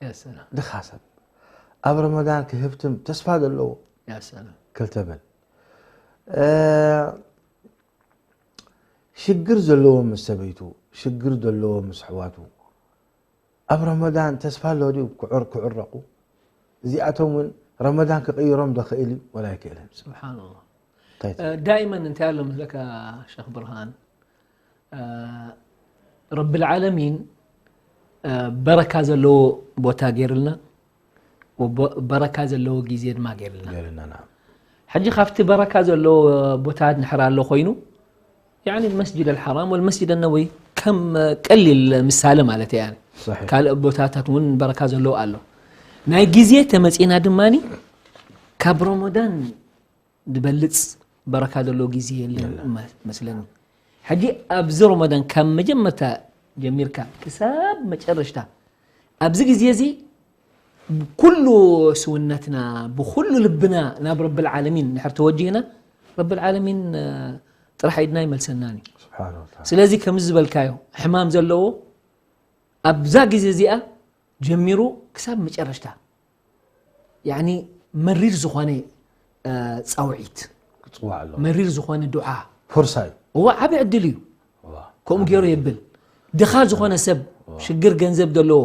ያ ሰላም ድኻ ሰብ ኣብ ረመዳን ክህብትም ተስፋ ዘለዎ ያ ሰላም ክልተ በል እ፣ ሽግር ዘለዎ ምስ ሰበይቱ ሽግር ዘለዎ ምስ ኣሕዋቱ ኣብ ረመዳን ተስፋ ኣሎ ድዩ ክዕር ክዕረቑ እዚኣቶም እውን ረመዳን ክቕይሮም ዶ ክእል እዩ ወላ ኣይክእልን ስብሓንላህ እንታይ ትብል? ዳይመን እንታይ ኣሎ ምስለካ ሸክ ብርሃን ረቢ ልዓለሚን በረካ ዘለዎ ቦታ ገይርልና በረካ ዘለዎ ግዜ ድማ ገይርልና ገይርና ንዓም። ሕጂ ካብቲ በረካ ዘለዎ ቦታ ድሕር ኣሎ ኮይኑ يعني المسجد الحرام والمسجد النبوي ከም ቀሊል ምሳሌ ማለት እየ صحيح ካልእ ቦታታት እውን በረካ ዘለዎ ኣሎ ናይ ግዜ ተመፂና ድማ ካብ ረመዳን ዝበልፅ በረካ ዘለዎ ግዜ የለን መስለኒ ሕጂ ኣብዚ ረመዳን ካብ መጀመርታ ጀሚርካ ክሳብ መጨረሽታ ኣብዚ ግዜ እዚ ብኩሉ ስውነትና፣ ብኩሉ ልብና ናብ ረብል ዓለሚን እንድሕር ተወጂህና፣ ረብል ዓለሚን፣ እ፣ ጥራሕ ኢድና ኣይመልሰናን እዩ። ስብሓን ወተዓላ። ስለዚ ከምዚ ዝበልካዮ፣ ሕማም ዘለዎ ኣብዛ ግዜ እዚኣ ጀሚሩ ክሳብ መጨረሽታ፣ ያኒ፣ መሪር ዝኾነ፣ እ፣ ጻውዒት፣ ክጽዋዕ ኣሎ። መሪር ዝኾነ ዱዓ። ፎርሳ እዩ። እዋ፣ ዓቢ ዕድል እዩ። እዋ። ከምኡ ገይሩ የብል። ድኻ ዝኾነ ሰብ፣ ሽግር ገንዘብ ዘለዎ፣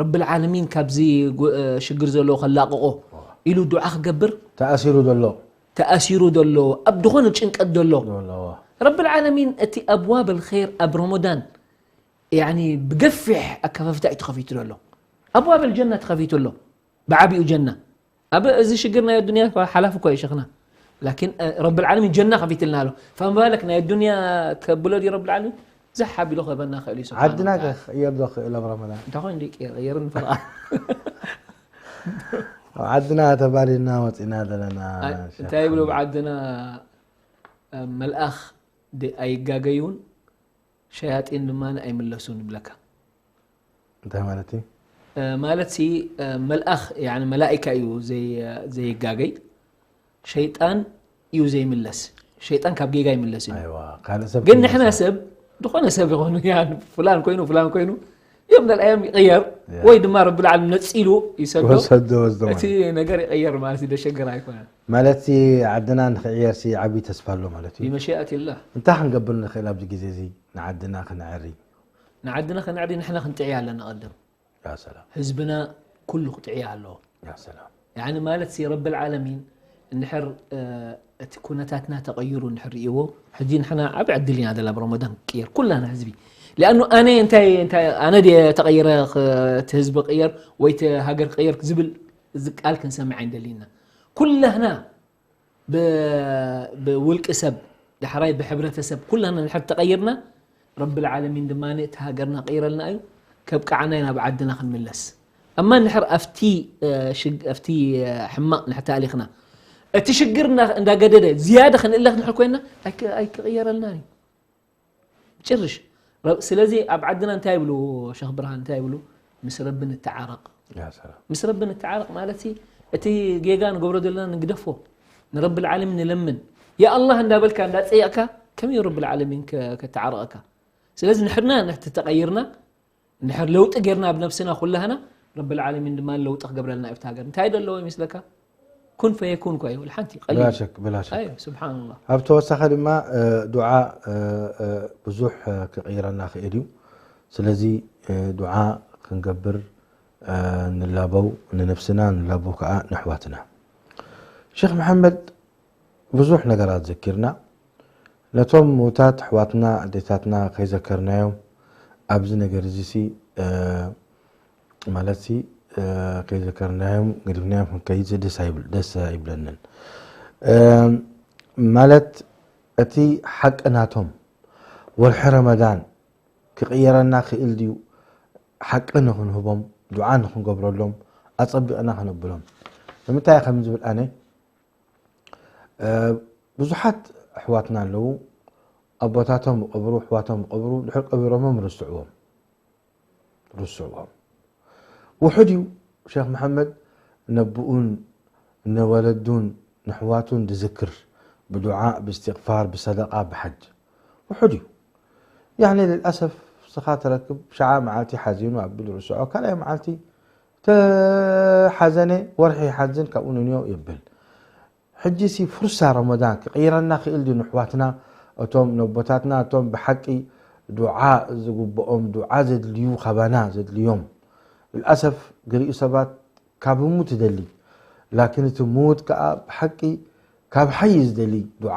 ረብል ዓለሚን ካብዚ ጉ-፣ እ፣ ሽግር ዘለዎ ከላቕቆ ኢሉ ዱዓ ክገብር፣ ተኣሲሩ ዘሎ። ተኣሲሩ ዘሎ፣ ኣብ ዝኾነ ጭንቀት ዘሎ፣ ዘሎ። ረብል ዓለሚን እቲ ኣብዋብ ኣልኸይር ኣብ ረመዳን፣ ያኒ፣ ብገፊሕ ኣከፋፍታ እዩ ተኸፊቱ ዘሎ። ኣብዋብ ኣልጀና ተኸፊቱ ኣሎ፣ ብዓቢኡ ጀና። ኣብ እዚ ሽግር ናይ ኣዱንያ ሓላፊ እኮ እዩ ሸኽና። ላኪን፣ እ፣ ረብል ዓለሚን ጀና ከፊትልና ኣሎ። ፈመባለክ ናይ ኣዱንያ ከብሎ ድዩ ረብል ዓለሚን? ዝሕ ኣቢሉ ክህበና ክእል እዩ፣ ስብሓን ዓድና ወተዓላ። ክቕየር ዶ ክእል ኣብ ረመዳን? እንታይ ኮይኑ ድዩ ቀይር? ቀይርን ፈርቓ። ኣብ ዓድና ተባሊልና ወፂና ዘለና። ኣይ፣ ሸኽ እንታይ ይብሉ ሓመድ። ብዓድና፣ እ፣ መልኣኽ ድ-፣ ኣይጋገዩን፣ ሸያጢን ድማ ኣይምለሱን ይብለካ። እንታይ ማለት እዩ? እ፣ ማለት ሲ፣ እ፣ መልኣኽ፣ ያኒ፣ መላኢካ እዩ ዘይ-፣ ዘይጋገይ፣ ሸይጣን እዩ ዘይምለስ። ሸይጣን ካብ ጌጋ ይምለስ እዩ። ኣይዋ፣ ካልእ ሰብ ግን ከይመልሳ። ንሕና ሰብ፣ ዝኾነ ሰብ ይኾኑ፣ ያን ፍላን ኮይኑ፣ ፍላን ኮይኑ፣ ዮም ለልኣዮም ይቕየር፣ ያ። ወይ ድማ ረብል ዓለም ነጺሉ ይሰዶ፣ ወሰዶ ወስዶ ማለት እቲ ነገር ይቕየር ማለት እዩ፣ ደሸገር ኣይኮነን። ማለት ሲ፣ ዓድና ንኽዕየር ሲ ዓብዪ ተስፋ ኣሎ ማለት እዩ። ብመሽኣት ኢላህ። እንታይ ክንገብር ንኽእል ኣብዚ ግዜ እዚ ንዓድና ክንዕሪ? ንዓድና ከነዕሪ ንሕና ክንጥዕያ ኣለና ቀደም። ያ ሰላም። ህዝብና ኩሉ ክጥዕያ ኣለዎ። ያ ሰላም። ያኒ ማለት ሲ ረብል ዓለሚን እንድሕር፣ እ፣ እቲ ኩነታትና ተቐይሩ እንድሕር ርእይዎ፣ ሕጂ ንሕና ዓቢ ዕድል ኢና ዘለና ብረመዳን ክቅየር ኩላና ህዝቢ። ሊኣኑ ኣነ እንታይ፣ እንታይ፣ ኣነ ድየ ተቐይረ ኽ-፣ እቲ ህዝቢ ክቅየር ወይ እቲ ሃገር ክቅየር ዝብል እዚ ቃል ክንሰምዕ ኣይንደልይና። ኩላህና ብ-፣ ብውልቂ ሰብ፣ ዳሕራይ ብሕብረተሰብ፣ ኩላና እንድሕር ተቐይርና፣ ረብል ዓለሚን ድማ እቲ ሃገርና ቀይረልና እዩ፣ ከብቅዓና እዩ ናብ ዓድና ክንምለስ። እማ እንድሕር ኣብቲ፣ እ፣ ሽግ-፣ ኣብቲ፣ እ፣ ሕማቕ እንድሕር ተኣሊኽና፣ እቲ ሽግር እንዳ-፣ እንዳገደደ ዝያዳ ክንእለኽ እንድሕር ኮይና፣ ኣይክ-፣ ኣይክቕየረልናን እዩ። ጭርሽ። ረ-፣ ስለዚ ኣብ ዓድና እንታይ ይብሉ ሸኽ ብርሃን፣ እንታይ ይብሉ? ምስ ረቢ ንተዓረቕ። ያ ሰላም። ምስ ረቢ ንተዓረቕ ማለት ሲ፣ እቲ ጌጋ ንገብሮ ዘለና ንግደፎ። ንረብል ዓለሚን ንለምን። ያ ኣላህ እንዳበልካ፣ እንዳጸየቕካ፣ ከመይ እዩ ረብል ዓለሚን ከ-፣ ከተዓርቐካ? ስለዚ ንሕና ንሕቲ ተቐይርና፣ እንድሕር ለውጢ ጌርና ኣብ ነብስና ኩላህና፣ ረብል ዓለሚን ድማ ለውጢ ክገብረልና እዩ ኣብቲ ሃገር። እንታይ ዶ ኣለዎ ይመስለካ? ኩን ፈየኩን እኮ እዩ፣ ሓንቲ ቀሊል። ብላ ሸክ፣ ብላ ሸክ። ኣይ፣ ስብሓንላህ። ኣብ ተወሳኺ ድማ፣ እ፣ ዱዓ፣ እ፣ እ፣ ብዙሕ፣ እ፣ ክቕይረና ክእል እዩ። ስለዚ፣ እ፣ ዱዓ ክንገብር፣ እ፣ ንላበው፣ ንነብስና ንላበው ከዓ ንኣሕዋትና። ሸኽ መሓመድ፣ ብዙሕ ነገራት ዘኪርና። ነቶም ምውታት ኣሕዋትና፣ ኣዴታትና ከይዘከርናዮም፣ ኣብዚ ነገር እዚ ሲ፣ እ፣ ማለት ሲ፣ እ፣ ከይዘከርናዮም፣ ገዲፍናዮም ክንከይድ ደስ ኣይብል-፣ ደስ ኣይብለንን። እ፣ ማለት እቲ ሓቂ ናቶም፣ ወርሒ ረመዳን ክቕየረና ክእል ድዩ? ሓቂ ንኽንህቦም፣ ዱዓ ንኽንገብረሎም፣ ኣጸቢቕና ከነብሎም። ንምንታይ ከም ዝብል ኣነ፣ እ፣ ብዙሓት ኣሕዋትና ኣለዉ፣ ኣቦታቶም ይቐብሩ፣ ኣሕዋቶም ይቐብሩ፣ ድሕር ቀቢሮሞም ርስዕዎም። ርስዕዎም። ውሑድ እዩ ሸኽ መሓመድ ነብኡን ነወለዱን ነሕዋቱን ዝዝክር ብዱዓ፣ ብእስትቕፋር፣ ብሰደቓ፣ ብሓጅ። ውሑድ እዩ። ያኒ ልልኣሰፍ ስኻ ትረክብ ሸዓ መዓልቲ ሓዚኑ ኣቢሉ ርስዖ፣ ካልኣይ መዓልቲ ተሓዘነ ወርሒ ይሓዝን ካብኡ ንንዮ የብል። ሕጂ ሲ ፍርሳ ረመዳን ክቕይረና ክእል ድዩ ንሕዋትና፣ እቶም ነቦታትና፣ እቶም ብሓቂ ዱዓ ዝግብኦም፣ ዱዓ ዘድልዩ፣ ካባና ዘድልዮም። ልልኣሰፍ ገሊኡ ሰባት ካብ ህሙ ትደሊ፣ ላኪን እቲ ምዉት ከኣ ብሓቂ ካብ ሓይ ዝደሊ ዱዓ።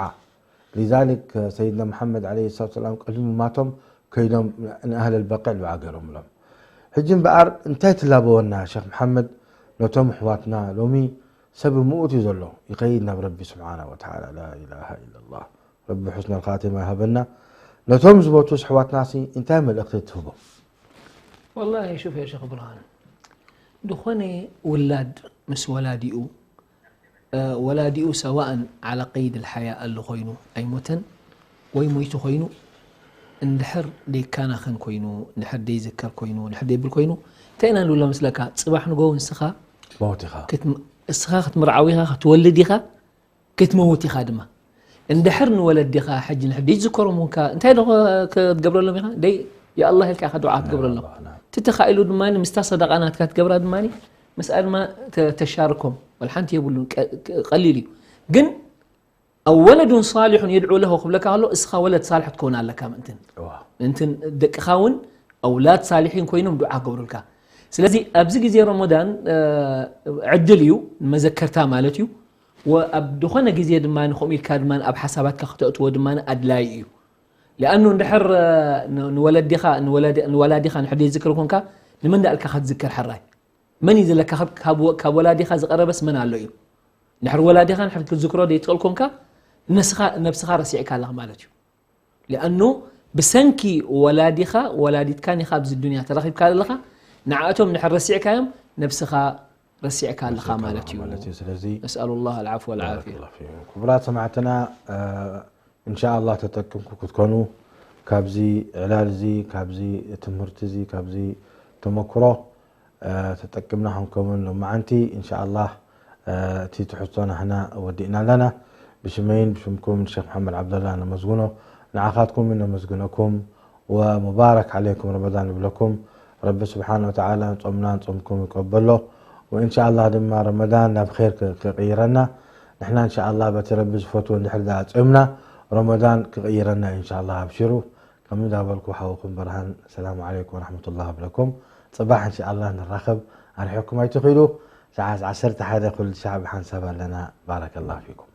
ሊዛሊክ ሰይድና መሓመድ ዓለይሂ ሰላቱ ወሰላም ቅድሚ ምማቶም ከይዶም ንኣህለል በቂዕ ዱዓ ገይሮምሎም። ሕጂ እምበኣር እንታይ ትላበወና ሸኽ መሓመድ ነቶም ኣሕዋትና ሎሚ ሰብ ምኡት እዩ ዘሎ ይኸይድ ናብ ረቢ ስብሓነ ወተዓላ ላኢላሃ ኢለላህ ረቢ ሑስነል ኻቲማ ይሃበና። ነቶም ዝሞቱ ኣሕዋትናሲ እንታይ መልእኽቲ ትህቦም? ወላሂ ሹፍ ያ ሸኽ ብርሃን፣ ዝኾነ ውላድ ምስ ወላዲኡ፣ እ፣ ወላዲኡ ሰዋእን ዓላ ቀይድ ልሓያ ኣሎ ኮይኑ ኣይሞተን ወይ ሞይቱ ኮይኑ፣ እንድሕር ደይከናኸን ኮይኑ፣ እንድሕር ደይዝከር ኮይኑ፣ እንድሕር ደይብል ኮይኑ፣ እንታይ ኢና ንብሎ መስለካ? ጽባሕ ንጎ ንስኻ ክትመውት ኢኻ ክትም- እስኻ ክትምርዓው ኢኻ ክትወልድ ኢኻ ክትመውት ኢኻ ድማ እንድሕር ንወለዲኻ ሕጂ ንሕዲ ዝከሮም ውንካ እንታይ ዶ ክትገብረሎም ኢኻ ደይ የኣላ ኢልካ ኢኻ ድዓ ክትገብረሎም ትተኻኢሉ ድማ ምስታ ሰደቃ ናትካ ትገብራ ድማ ምስኣ ድማ ተ- ተሻርኮም ወላ ሓንቲ የብሉን ቀ- ቀ- ቀሊል እዩ ግን أو ولد صالح يدعو له ክብለካ ከሎ እስኻ ወለድ ሳልሕ ትከውን ኣለካ ምእንትን ምእንትን ደቅኻ እውን ኣውላድ ሳልሒን ኮይኖም ዱዓ ክገብሩልካ ስለዚ ኣብዚ ግዜ ረመዳን ዕድል እዩ መዘከርታ ማለት እዩ ኣብ ዝኾነ ግዜ ድማ ከምኡ ኢልካ ድማ ኣብ ሓሳባትካ ክተእትዎ ድማ ኣድላይ እዩ ሊኣኑ እንድሕር ንወለዲኻ ንወላዲኻ ንሕደ ዝክር ኮንካ ንመን ዳእልካ ክትዝክር ሕራይ መን እዩ ዘለካ ካብ ወላዲኻ ዝቐረበስ መን ኣሎ እዩ ንድሕር ወላዲኻ ንድሕር ክትዝክሮ ዘይትኽእል ኮንካ ነስኻ ነብስኻ ረሲዕካ ኣለኻ ማለት እዩ ሊኣኑ ብሰንኪ ወላዲኻ ወላዲትካን ኢኻ ኣብዚ ዱንያ ተረኺብካ ዘለኻ ንዓእቶም ንድሕር ረሲዕካዮም ነብስኻ ረሲዕካ ኣለኻ ማለት እዩ ማለት እዩ ስለዚ ነስኣሉ ላህ ኣልዓፍ ወልዓፍያ ባረከላሁ ፊኩም። ክቡራት ሰማዕትና እንሻ ኣላህ ተጠቅምኩ ክትኮኑ ካብዚ ዕላል እዚ ካብዚ ትምህርቲ እዚ ካብዚ ተመክሮ ተጠቅምና ክንከውን ሎማዓንቲ እንሻ ኣላህ እቲ ትሕዝቶ ናህና ወዲእና ኣለና ብሽመይን ብሽምኩም ንሸክ መሓመድ ዓብደላ ነመስግኖ ንዓኻትኩም ነመስግነኩም ወሙባረክ ዓለይኩም ረመዳን ንብለኩም ረቢ ስብሓን ወተዓላ ጾምናን ጾምኩም ይቀበሎ ወእንሻ ኣላህ ድማ ረመዳን ናብ ር ክቕይረና ንሕና እንሻ ኣላህ በቲ ረቢ ዝፈትዎ እንድሕር ዳ ጾምና ረመዳን ክቕይረና እዩ እንሻ ኣላህ ኣብሽሩ ከም እንዳበልኩ ሓውኩም በርሃን ሰላሙ ዓለይኩም ወረሕመቱላህ ብለኩም ጽባሕ እንሻ ኣላህ ንራኸብ ኣርሒኩም ኣይትኺዱ ሰዓት ዓሰርተ ሓደ ኩሉ ሻዕ ብሓንሳብ ኣለና ባረከላህ ፊኩም